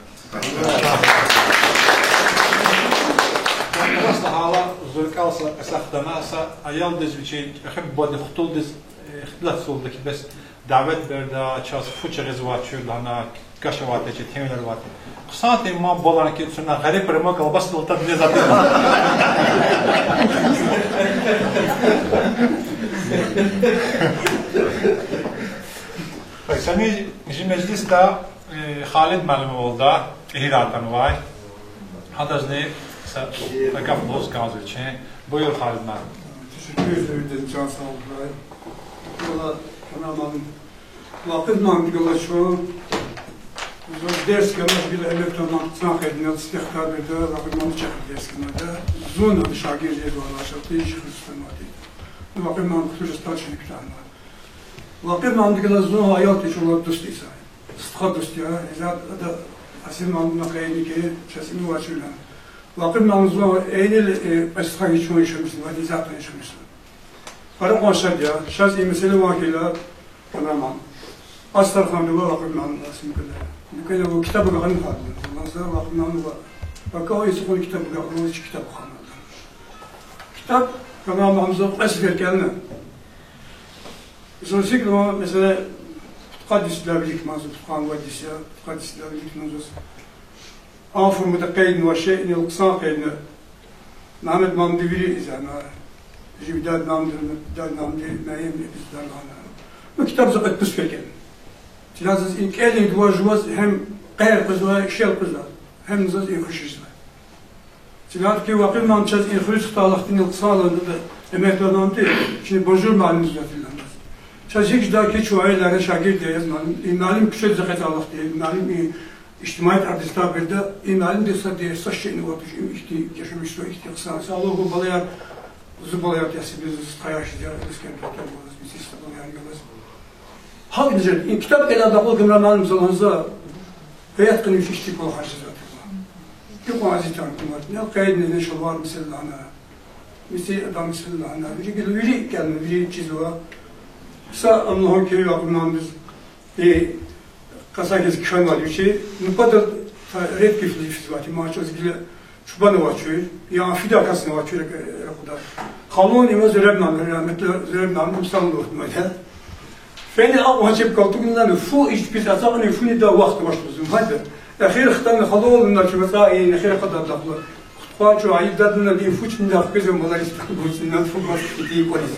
РикӀел са, са хтана, са аялдиз вичи эхи бубади хтулдиз, э, ихтилатзавалда хьи, бес давет береда, чаз фу чӀугвазвай чуьр лагьана, гаш авайтӀа, чи темилер авайтӀа. Хъсан тир ман балан хьи, цуьна гъериб рама калбасдал тад не затӀ. Кьве са жи межлисда, э, Халид муаллим авалда, ТӀигьирда атанвай. Гьадазни са, са гаф лугьуз кӀанзава чи. Буюр, Халид муаллим. Тешеккур, виридаз чан сагъ хьурай. Валлагь, Камран муаллим, Вакъиф муаллимдихъ галаз чун, зун дерс ганвач, гила эмекдалди хъсан къейдна, сифте октябрда Вакъиф муаллим чахъ дерс ганвайди я. Зун ада шагирд я, валлагь, шартӀи шихрустан мати. Вакъиф муаллим хтур жестачный кутана. Вакъиф муаллимдихъ галаз зун аял тир чӀулав дуст я. Стха дуст я, иза ада Асим муаллимдин къейдна хьи, чаз им вачуна. Вакъиф муаллим зун эйнил, э, пӀастха хьиз чун яшамишзава, иза чун яшамишзава. Пара кьван шад я, чаз и месэла ван хьайила, Камран муаллим. Астарханрилай Вакъиф муаллим Асим куьне. Куьне вун китаб агакьарна фад я. Ван за Вакъиф муаллим ва, ва кӀан исикьун китаб агакьарна, чи китаб хана. Китаб, Камран муаллим, зун кьве сефер кӀелна. Зун сикьлан, месела, пудкъад йисуз вилик ман зун, пудкъанни вад йис я, пудкъад йисуз вилик ман зун. Ам формада къейднавай шей, инал хъсан къейдна. Мегьамед муаллимди вири изана. Жи Видад муаллимди, Видад муаллимди, Мегьамед муаллимди, Видад муаллимди. Ну, китаб за кьве-пуд сефер кӀелна. Чна заз и кӀелин дувай жуваз гьам къейд къвезвай, шел къвезвай. Гьам заз и хуш жезвай. Чна ки Вакъиф муаллим чаз и хуьруьз хтайла хьтин, хъсан лагьана, эмекдалди, чна бажур муаллимдиз ятиландаз. Чаз гьикӀ жедай хьи, чун аялар я, шагирдер я, муаллим, и муаллим куьчедиз экъечӀайла хьтин, и муаллим и ижтимаият ардиста бирда, и муаллимди са дерса шейни ватуш, им ихьтин яшамиш жезвай, ихьтин хъсан. Са лугьун балаяр, зи балаяр, я сибиз стхаяр, шизяр, эскер духтур галаз, медсестра балаяр галаз. Гьакӏ жеди, и китаб кӏелайдалай кьулухъ Камран муаллим, за лагьана за, гьаят къене вич ихьтин кӏвалахар жезвай туш. Гьикьван азиятар кумат, не къейд, не, не шалвар месел лагьана, мици адам месел лагьана, вири гила, вири кӏелна, вири чизва. Са ам лагьун ки, Вакъиф муаллимдиз, и кьасакиз кхьенвайди вичи, ну, падал, редкий случай физвайди, ма чаз гила чубан авачир, я фидай касни авачир, э, рахуда. Халун има Зуреб муаллим, рагьметлу Зуреб муаллим, им санлу муаллим. Фени акьван чеб калтугнилани фу ич пис ацакьни фуни да вахт авач лугьузва, гьада. Эхир хтана халуна чу вацӏа и эхир хъададахъла. Хутхва чу айиб дадна, и фу чна хквезва малариста гуцна фу гваз итим кӏвализ.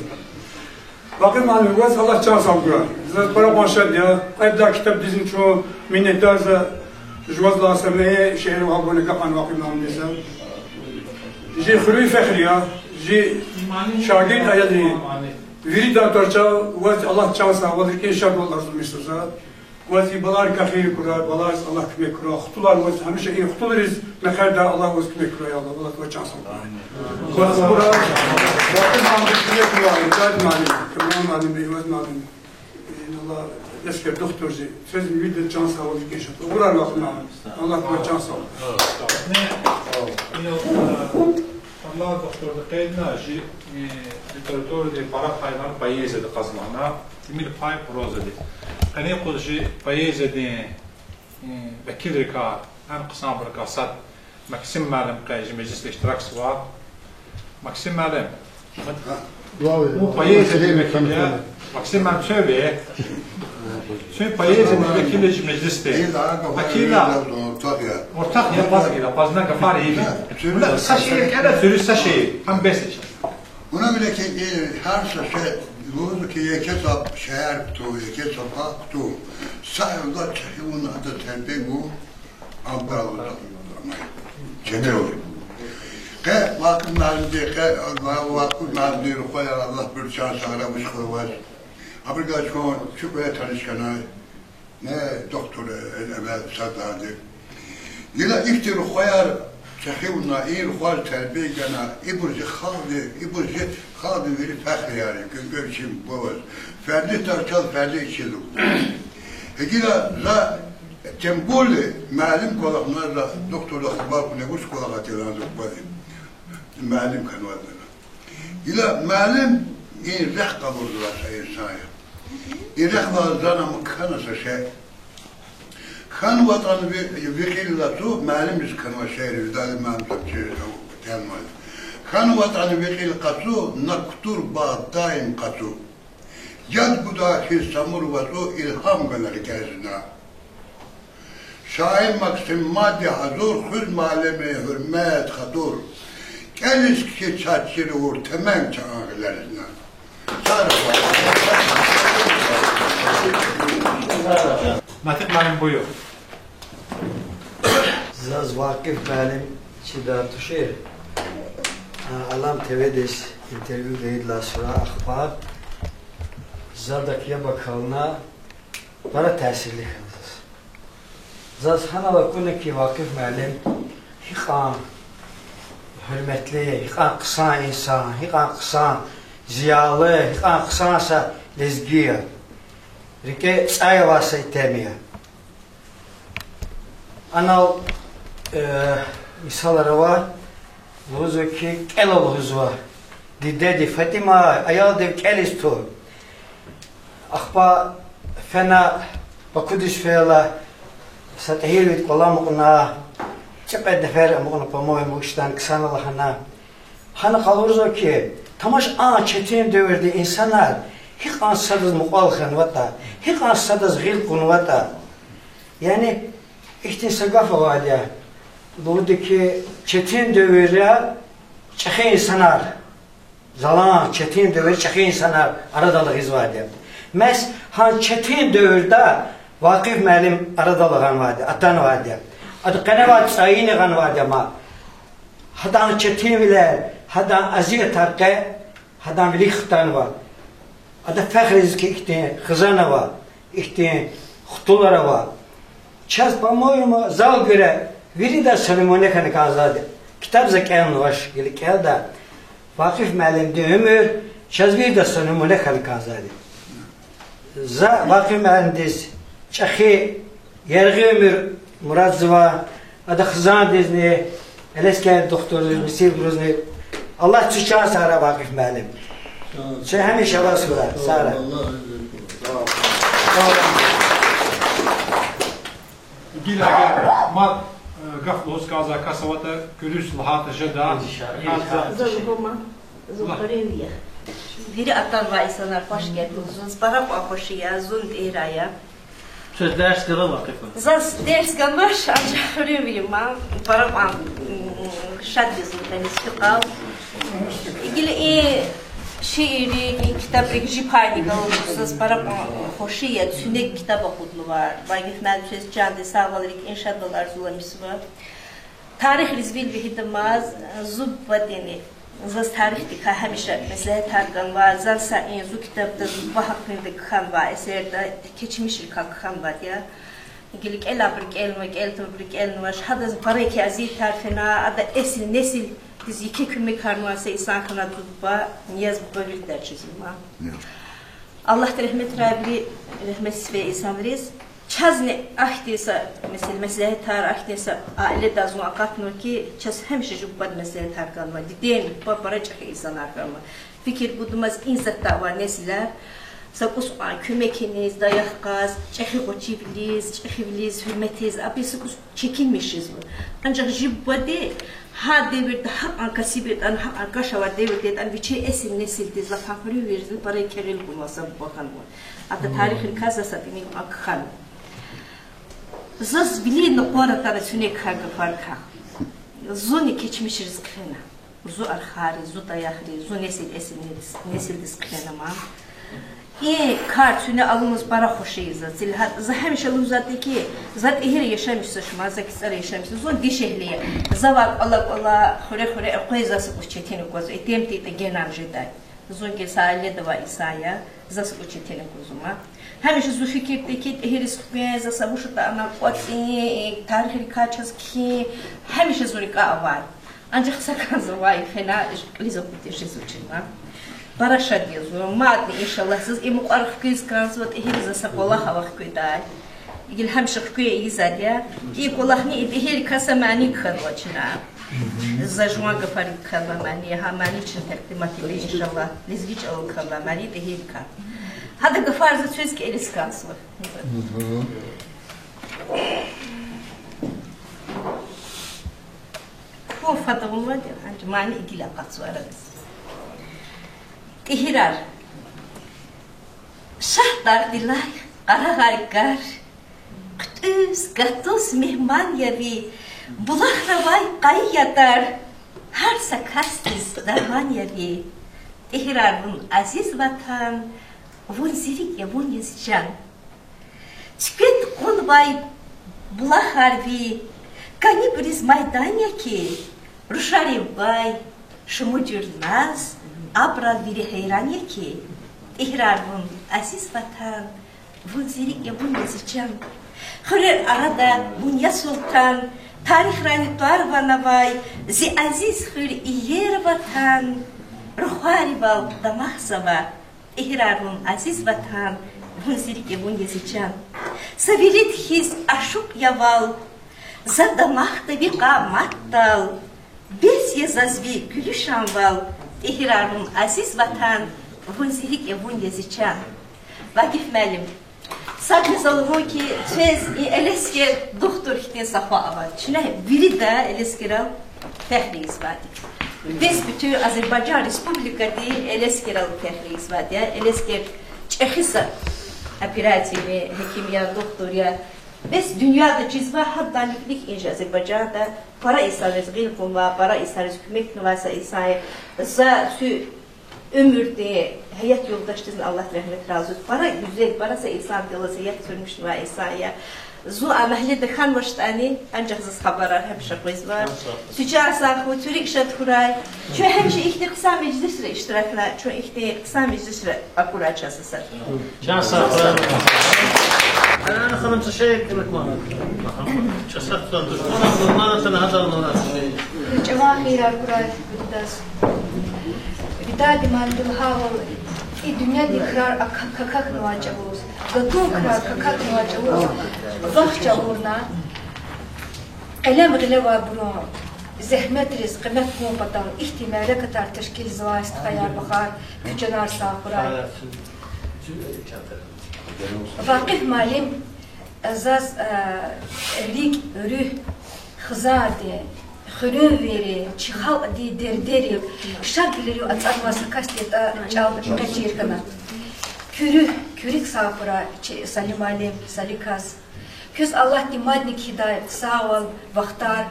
Вакъиф муаллим, ваз Аллагь чан сагъ гурай. Заз пара кьван шад я. Кьвед лагьай китабдизни чун миннетдар я. Жуваз лагьай са мейи шиир вагъуна гакьан Вакъиф муаллимдиз. Жи хуьруьн фехир я, жи шагирд аялри. Виридан тӏварцӏел ваз Аллагь чан сагъвал, рикӏин шадвал арзумишзава. Ваз и баларикай хийир хьурай, балариз Аллагь куьмек хьурай. Хтулар ваз гьамиша и хтулриз мехъердай Аллагь ваз куьмек хьурай, я Аллагь, Аллагь ваз чан сагъ хьурай. Ваз хьурай, Вакъиф муаллим, куьмек хьурай, Камран муаллим, Камран муаллим, Эйваз муаллим. Ин Аллагь, эскер духтур жи. Квез виридан чан сагъвал, рикӏин шад. Угърар, Вакъиф муаллим. Аллагь квез чан сагъ. Не, ин Аллагь, э, Аллагь духтурди къейдна, жи, э, литературадин пара пайни поэзияда кьаз лагьана, тӏимил пай прозади. Къенин юкъуз жи поэзиядин, э, векилрикай, эн хъсанбурукай сад Максим муаллим къе жи межлисда иштиракзава. Максим муаллим, вун поэзиядин векил я. Максим муаллим, чун ви? Чун поэзиядин векил я жи межлисда. Векил я. Ортах я, баз гила, базна гафар ийиди. Вуна са шиир кӏела, цуьруь са шиир. Гьам бес я чаз. Вуна вири ки, э, гьар са шей лугьузва ки, еке са шегьер кутун, еке са пагь кутун. Са авлад чӏехи авуна, ада тербия гун, абурал амай четин я. Къе Вакъиф муаллимди, къе Вакъиф муаллимдин рухваяр, Аллагь абур чан сагърай, вуч хьурай ваз. Абуру галаз чун чухве таниш хьанай. Не духтур, э, эвел сад лагьайди. Гила ихьтин рухваяр чӏехи авуна, и рухваяр тербия гана, ибур жи халкьди, ибур жи халкьдин вири фехрияр я, гуьнгуь вичин бубаваз. Ферли тӏварцӏел, ферли чизва. Гила за, тем более, муаллим кӏвалахна за, духтурдихъ хабар кьуна, вуч кӏвалах атӏа лагьана за квази. Муаллим хьанвайди я. Гила муаллим и рехъ къалурзавай са инсан я. И рехъ валай зун ам кхьена са шей. Хьанватӏани ви-, ви кьилел ацукь, муаллимдиз кхьенвай шиир, Видад муаллим, там чи, кхьенвай. КӀан ватӀан ви кьил къацу, на кутур багъ даим къацу. Яд гудай хьиз Самур вацӀу илгьам гана рикӀе зина. Шаир Максим, мадни гьазур, хуьз муаллимри гьуьрмет, хатур. КӀелиз кхьиз чаз чир авур, темен чан гъилер зина. Натикъ муаллим, буюр. Заз Вакъиф муаллим чидай тушир, а, Алам ТВ-диз интервью гайидалай сура ахпа, за адак яб акална, пара таъсирлу хьана заз. Заз гьанал акуна хьи, Вакъиф муаллим гьикьван гьуьрметлу, гьикьван хъсан инсан, гьикьван хъсан зиялы, гьикьван хъсан са лезги я. РикӀе цӀай авай са итим я. Анал, э, мисалар ава, лугьузва хьи, кӀела лугьузва дидеди: ФатӀима, аялдив кӀелиз тур. Ахпа фена, Бакудиз фейила, са ТӀигьирвийди кӀвал амукьна, цӀикьвед нефер амукьна, по-моему, вучтан ксана лагьана. Гьана къалурзава хьи, тамаш а четин девирда инсанар гьикьван садаз мукьвал хьанватӀа, гьикьван садаз гъил кьунватӀа. Яни ихьтин са гаф авайди я, лугьуди хьи, четин девирда чӀехи инсанар, залан четин девирда чӀехи инсанар арадал гъизвайди я. Мес гьа четин девирда Вакъиф муаллим арадал гъанвайди, атанвайди я. Ада къеневай цӀайини гъанвайди я ман. Гьадан четинвилер, гьадан азиятар къе гьадан вилик хтанва. Ада фехриз хьи, ихьтин хизан ава, ихьтин хтулар ава. Чаз, по-моему, зал гуьре виридаз са нумуне хьана кӀанзавайди. Ктаб за кӀелнавач, гила кӀелда. Вакъиф муаллимдин уьмуьр чаз виридаз са нумуне хьана кӀанзавайди. За Вакъиф муаллимдиз чӀехи яргъи уьмуьр мурадзава, ада хизандизни, Элискентдин духтурдизни, мисирбурузни. Аллагьди цу чан сагърай, Вакъиф муаллим. Цу гьамиша аваз хьурай, сагърай. Гила мад, э, гаф лугьуз кӀанзавай кас аватӀа, куьруьз лагьайтӀа жеда. За лугьума, зун хуьруьнви я. Вири атанвай инсанар хвашгелди лугьузва, зун пара кьван хвеши я, зун ТӀигьирай я. Чаз дерс гана Вакъифа? Заз дерс ганвач, анжах хуьруьнви я ман, пара кьван, м, шад я зун къенин стхадикай. Гила и шииррик, и ктабрик жи пайни галаз заз пара кьван хвеши я, цуьнек ктаб акъуднава. Вакъиф муаллим, квез чандин сагъвал, рикӀин шадвал арзуламишзава. Тарихриз вил вегьидамаз, зун бубадини, заз тарихдикай гьамиша меслятар ганва, заз са и зун ктабда зун буба гьахъвилер кхьенвай эсерда кечмишрикай кхьенвайди я. Гила кӀелайбур кӀелнава, кӀелдайбур кӀелнавач, гьадаз пара еке азиятар фена, ада эсил-несилдиз еке куьмекарнавай са инсан хьана зун буба, Нияз буба виридаз чизва ман. Аллагьди регьметрай вири регьметсифе инсанриз. Чазни ахьтин са месел-, меслятар, ахьтин са аиладай зун акъатнава хьи, чаз гьамиша жи бубади меслятар ганва, дидени буба пара чӀехи инсанар хьанва. Фикир гудамаз, и затӀда авай несилар са кӀус кьван куьмекиниз, даях кьаз, чӀехи гъвечӀивилиз, чӀехивилиз гьуьрметиз, абуруз са кӀус чекинмиш жезва. Анжах жи бубади гьа девирда гьакьван кесиб ятӀани, гьакьван каш авай девирда ятӀани вичин эсил-несилдиз, лап хуьруьнвийриз пара еке гъил кьунвай са буба хьанва. Ада тарихдикай заз са тӀимил кьван кхьенва. Заз вилин накъвар атана цуьнек кхьей гафарикай. Зунни кечмишриз хъфена. Зун архайриз, зун даяхриз, зун несил, эсил нес-, несилдиз хъфена ман. И кар цуьне авуназ пара хвеши я заз. Цилгьа-, за гьамиша лугьузвайди хьи, за ТӀигьирда яшамиш жезвач ман, за КцӀара яшамиш жезва, зун дишегьли я. Завай кӀвала-кӀвала, хуьре-хуьре экъвез за са кӀус четин аквазва, итимди тӀегенан жедай. Зун гила са аилада авай инсан я, за са кӀус четин аквазва ман. Гьамиша зун фикирда хьи, ТӀигьирдиз хквен, за са вуч ятӀани кӀватӀин, тарихдикай чаз кхьин, гьамиша зун рикӀе авай. Анжах са кӀанзавай фена, кьилиз акъудиз жезвачир ман. Пара шад я зун. Мадни, иншаллагь, заз и мукьвара хквез кӀанзава, ТӀигьирда за са кӀвалах ава хкведай. Гила гьамиша хквей ийизвайди я. И кӀвалахни и ТӀигьирдикай са мани кхьенва чна. За жуван гафарик кхьенвай мани, гьа мани чна такьдимат ийида, иншаллагь, лезги чӀалал кхьенвай мани ТӀигьирдикай. Гьадан гафар заз квез кӀелиз кӀанзава. Фад авунвайди я, анжах мани гила акъатзава арадиз. ТӀигьирар. Шагьдагъдилай къарагъай гар, хъуьтӀуьз, гатуз мегьман я ви, булахра авай къайи ятар, гьар са касдиз дарман я ви. ТӀигьирар, вун азиз ватан, вун зи рикӀ я, вун я зи чан. Цуьквед кьунвай булахар ви, кӀанибуриз майдан я хьи, рушарив гвай шумуд жуьре наз, абурал вири гьейран я хьи. ТӀигьирар, вун азиз ватан, вун зи рикӀ я, вун я зи чан. Хуьрер арада вун я султан, тарихдани тӀвар-ван авай, зи азиз хуьр иер ватан, рухвайривал дамахзава. ТӀигьирар, вун азиз ватан, вун зи рикӀ я, вун я зи чан. Са вирид хьиз ашукь я вал, за дамахда ви къаматдал, бес я заз ви гуьлуьшанвал. ТӀигьирар, вун азиз ватан, вун зи рикӀ я, вун я зи чан. Вакъиф муаллим, садни за лугьун хьи, квез и Элескер духтур хьтин са хва ава. Чна вирида Элескерал фехр ийизвайди. Бес буьтуьн Азербайжан Республикади Элескерал фехр ийизвайди я. Элескер чӀехи са операцияни гьеким я, духтур я. Бес дуьньяда чизва, гьадалай вилик инжи Азербайжанда пара инсанриз гъил кьунвай, пара инсанриз куьмекнавай са инсан я. За куь уьмуьрдин гьаят юлдашдизни Аллагьди рагьмет рази хуьх. Пара гуьзел, пара са инсандин галаз гьаят сюрмишнавай инсан я. Зун а магьледа хьанвачтӀани, анжах заз хабарар гьамиша къвезва. Куь чан сагъ хьуй, куь рикӀ шад хьурай. Чун гьамиша ихьтин хъсан межлисра иштиракна, чун ихьтин хъсан межлисра акурай чаз сад. Чан сагъ хьуй. Анна ханум, са шей куьмек ман. Чан сагъ хьуй, душман ман атана гьадал ман. ЧӀаван хийирар хьурай виридаз. Видади ман лагьайвал, и дуьньядин крар акъ-, какахьнавай чӀавуз, гатун крар какахьнавай чӀавуз вахт чӀугурна, къелем гъилевайбурун зегьметриз къимет гун патал ихьтин мярекатар тешкилзавай, стхаяр-вахар, куь чанар сагъ хьурай. Вакъиф муаллим, заз, э, рикӀ, руьгь, хизандин, хуьруьнвийрин, чи халкьдин дердерив, шадвилерив ацӀанвай са касди ятӀа чӀал экъечӀиз хьана. Куь руьгь, куь рикӀ сагъ хьурай, чи Салим муаллим, Салим кас. Квез Аллагьди мадни кхьидай сагъвал, вахтар,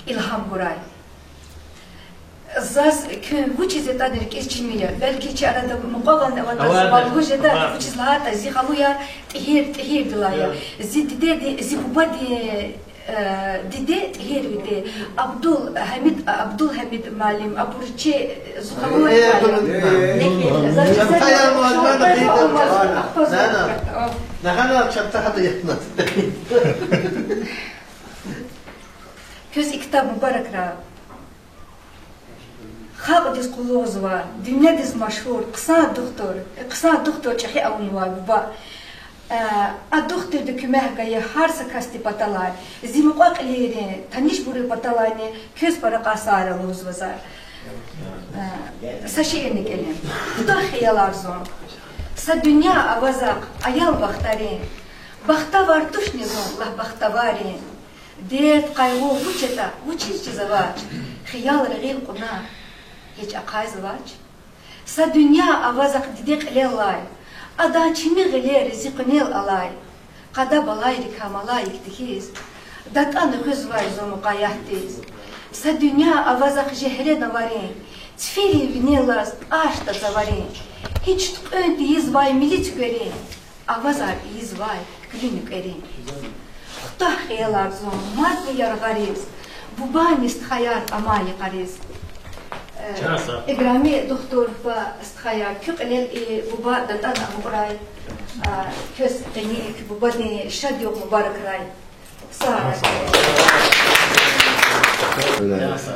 илгьам гурай. Заз куьн вучиз ятӀани рикӀиз чими я. Белки чи арада мукьвал аватӀа, вал вуж ятӀа, вучиз лагьайтӀа зи халуяр ТӀигьир, ТӀигьирдилай я. Зи дидеди, зи бубади, э, диде ТӀигьирвиди. Абдулгьамид, Абдулгьамид муаллим, абур чи, зи халуяр я. Квез и ктаб мубаракрай. Халкьдиз къуллугъзавай, дуьньядиз машгьур хъсан духтур, хъсан духтур чӀехи авунвай буба. Э, а духтурди куьмек гайи гьар са касдин паталай, зи мукьва-кьилийрин, танишбурун паталайни квез пара кьван сагърай лугьузва за. Э, са шиирни кӀелин. Хутахъ хиялар зун. Са дуьнья авазахъ аял бахтарин, бахтавар тушни зун лагь бахтаваррин. Дерт-къайгъу вуч ятӀа, вучиз чизвач, хиялри гъил кьуна, гьич ахъайзавач. Са дуьнья авазахъ диде кьилеллай, адан чими гъилер зи къуьнел алай, къада балайрикай малаикди хьиз, датӀана хуьзвай зун мукъаятдиз. Са дуьнья авазахъ жегьре наварин, цифирин винеллаз тӀашда цаварин, гьич туькьуьн тийизвай мили цуькверин, авазар ийизвай куьлуь нуькӀверин. Хутахъ хиялар зун мадни яргъариз, бубани стхаяр амай йикъариз. Э, играми духтур ва стхаяр, куь кьилел и буба датӀана амукьрай, а, квез къенин куь бубадин шад югъ мубаракрай. Сагърай.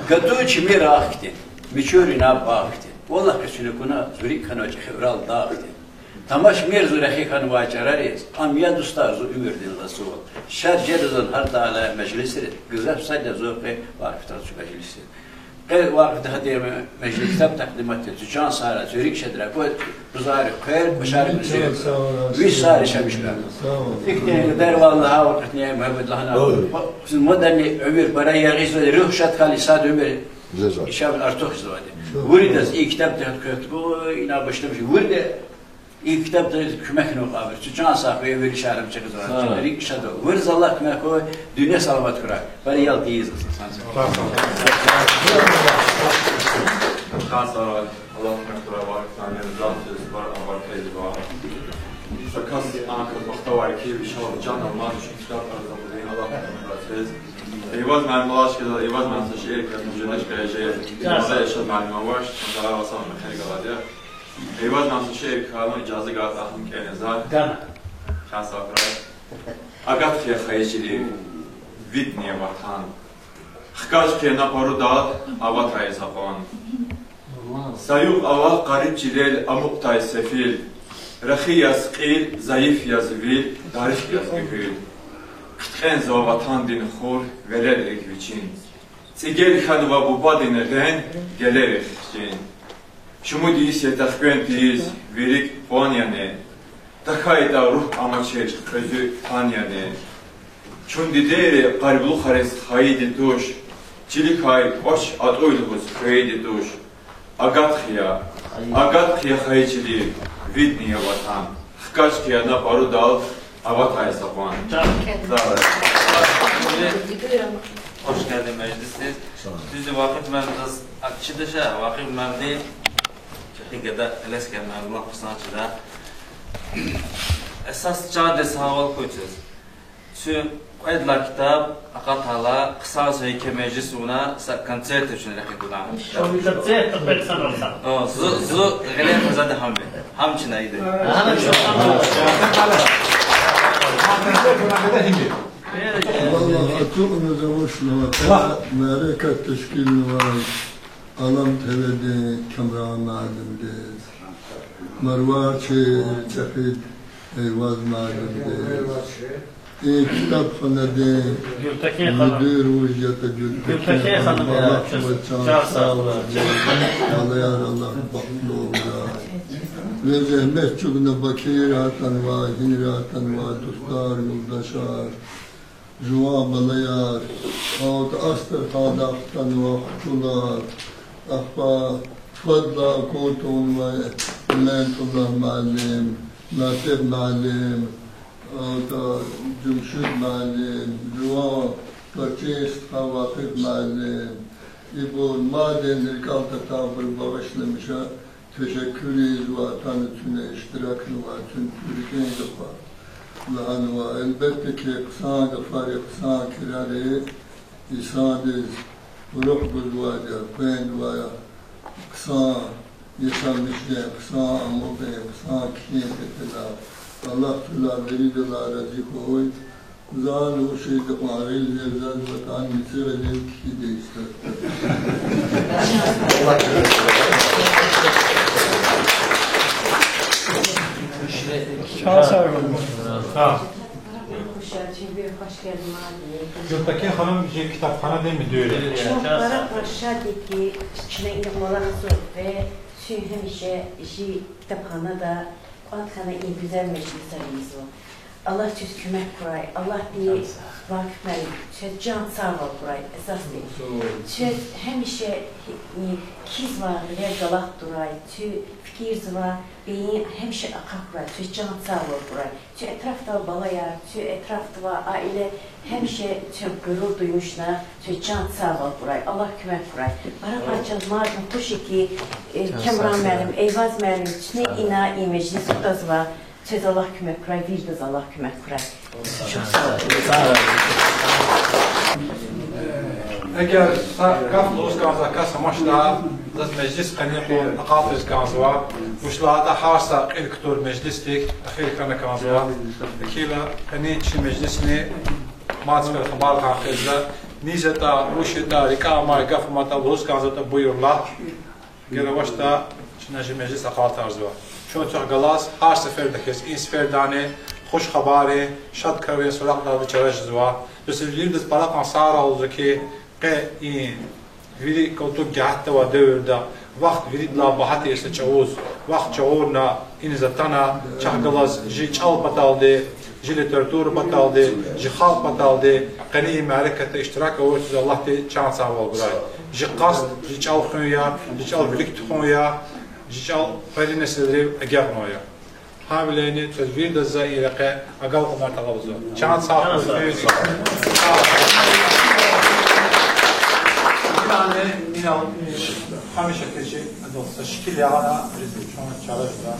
Гатун чими рагъ хьтин, мичурина багъ хьтин, валлагь, къе чуьнуькуна зи рикӀ хьанвай чӀехи Урал дагъ хьтин. Тамашмир зи рехи хьанвай чарариз, ам я, дустар, зи уьмуьрдин лацу. Шад жеда зун гьар дагълай межлисриз, гзаф сад я зун къе Вакъифдал чи межлисриз. Къе вакъифди гьатир межлис, ктаб такьдимат тир, цуьн чан сагърай, цуьн рикӀ шадрай, къуй бузари хъвер, кӀвачерик зуьр. Вич сагърай, шабиш хьурай. Ихьтин дервал лагьай вакъифни, Мугьаммед лагьана, мадни уьмуьр пара ягъизвайди, руьгь шад хьайила сад уьмуьр ишаб артух жезвайди. Виридаз и ктаб тахьайтӀа, ина башламишна, вирида и ктаб тахьайтӀа куьмекнава абур. Цуьн чан сагърай, вири шараб чӀехизвай, рикӀ шад хьурай. Виридаз Аллагь куьмек хьурай, дуьнья саламат хьурай. Бери ял тийиз. Аллагь куьмек хьурай, варифтани заз заз бар абар кьилди ва. Са кас анказ бахтавар хьуй, иншаллагь, чан алмаз шикилар арза кьудин, Аллагь куьмек хьурай заз. Эйваз муаллим алачкила, Эйваз муаллим са шиир катна жедеш кайже. Маса яшад муаллим авач, масала васан мехер галадя. Эйваз муаллим са шиир катна, ижаза гайитӀа, гьам кӀелиз за. Гана. Чан сагърай. Агат хъия хайи чилив, видни я ватан. Хкаж хъия на парудал, аватай са къван. Са югъ ава къариб чилел, амукьдай сефил. Рахи яз кьил, зайиф яз вил, дарих яз гуьгьуьл. Хъиткьензава ватандин хур, веледрик вичин. ЦӀигел хьанва бубадин гъен, гелерихъ хчин. Шумуд йис ятӀа хквен тийиз, ви рикӀ къван яни? ТахьайтӀа руьгь амачир, кьуьзуь тан яни? Чун дидейри къариблухариз хайиди туш, чиликай кӀвач атӀуй лугьуз хвейиди туш. Агат хъия, агат хъия хайи чилив, видни я ватан. Хкаж хъия на парудал, аватай са къван. Sağ olun. Hoş geldin meclisimiz. Дуьзди, Вакъиф муаллим заз акӀ чидач, Вакъиф муаллимди чӀехи гада, элес кьена муаллим, хъсан чида. Эсас чандин сагъвал хьуй квез. Цуьн кьвед лагьай ктаб акъатайла, хъсан са еке межлис авуна, са концерт вичин рекье гудан. Концерт, концерт. О, зу, зу гъиле фазада гьам я. Гьам чна ида. Валлагь, ацукьна завуч нава, мярекат тешкилнавай Алам ТВ-дин Камран муаллимдиз, Марварчи чӀехид Эйваз муаллимдиз, и ктабханадин муьдуьр вуж ятӀа, Гуьлтекин ханум, Аллагь чан сагъ хьуй, балаяр Аллагь бахтлувилай. Ва зегьмет чӀугуна Бакира атанвай, гьинра атанвай дустар, юлдашар, жуван балаяр, гьават Астрахандай хтанвай хчулар, ахпа Фадлай акун тавунвай Иментуллагь муаллим, Натикь муаллим, гьават Жумшуд муаллим, жуван парчин стха Вакъиф муаллим, ибур мадни рикӀел татайбур багъишламиша, тешеккур ийизва атана, цуьне иштиракнавай, цуьн куь рикӀин гафар лагьанва. Гьелбетда хьи, хъсан гафари, хъсан кирари инсандиз руьгь гузвайди я, къведайди я, хъсан яшамишдин, хъсан амукьдин, хъсан кхьин патал. Аллагь квелай виридалай рази хьуй. Зани вучиз икьван гъил жезва, заз ватан мици гъилив кхьиди иста. Чан сагърай. Гуьлтекин ханум чи ктабханадин муьдуьр я. Чун пара-пара шад я хьи, чна ина кӀвалах гузвай, чун гьамиша чи ктабханада кӀватӀ хьана и гуьзел межлисар ийизва. Аллагь квез куьмек хьурай, Аллагьди, Вакъиф муаллим, квез чан сагъвал хьурай, эсасди. Квез гьамиша кхьизвай гъилер галатдурай, куь фикирзавай бейин гьамиша ахъа хьурай, квез чан сагъвал хьурай. Куь этрафдал балаяр, куь этрафдал аиле гьамиша квез гъурур дуймишна, квез чан сагъвал хьурай, Аллагь куьмек хьурай. Пара-пара чаз мадни хуш я хьи, э, Камран муаллим, Эйваз муаллим, куьне ина и межлис кутазва, квез Аллагь куьмек хьурай, виридаз Аллагь куьмек хьурай. Эгер са гаф лугьуз кӀанзавай кас амачтӀа, заз межлис къенин кьулухъ акьалтӀариз кӀанзава, вучиз лагьайтӀа гьар са кьил кутур межлисдик эхир хьана кӀанзава. Эхирла къенин чи межлисни мад сефер хабар гъана къвезва, низ ятӀа, вуч ятӀа, рикӀе амай гаф аматӀа, лугьуз кӀанзаватӀа, буюрла. Гила авачтӀа, чна чи межлис акьалтӀарзава. Чун чахъ галаз гьар сеферда хьиз, и сефердани хуш хабаррин, шад крарин суракьдалди чара жезва. Дуьз виридаз пара кьван сагърай лугьузва хьи, къе и Вири калтуг гьатдавай девирда вахт виридалай багьа тир са чӀавуз, вахт чагъурна, иниз атана, чахъ галаз жи чӀал паталди, жи литература паталди, жи халкь паталди къенин мярекатда иштирак авуртӀа, Аллагьди чан сагъвал гурай. Жи къаст жи чӀал хуьн я, жи чӀал вилик тухун я, жи чӀал къвери несилрив агакьнавай я. Гьавиляйни квез виридаз за и рекье агалкьунар тӀалабзава. Чан сагъ хьуй. Инал, инал, гьамиша хьиз чи, адал са шикил ягъана, ризкьи чун чара жеда.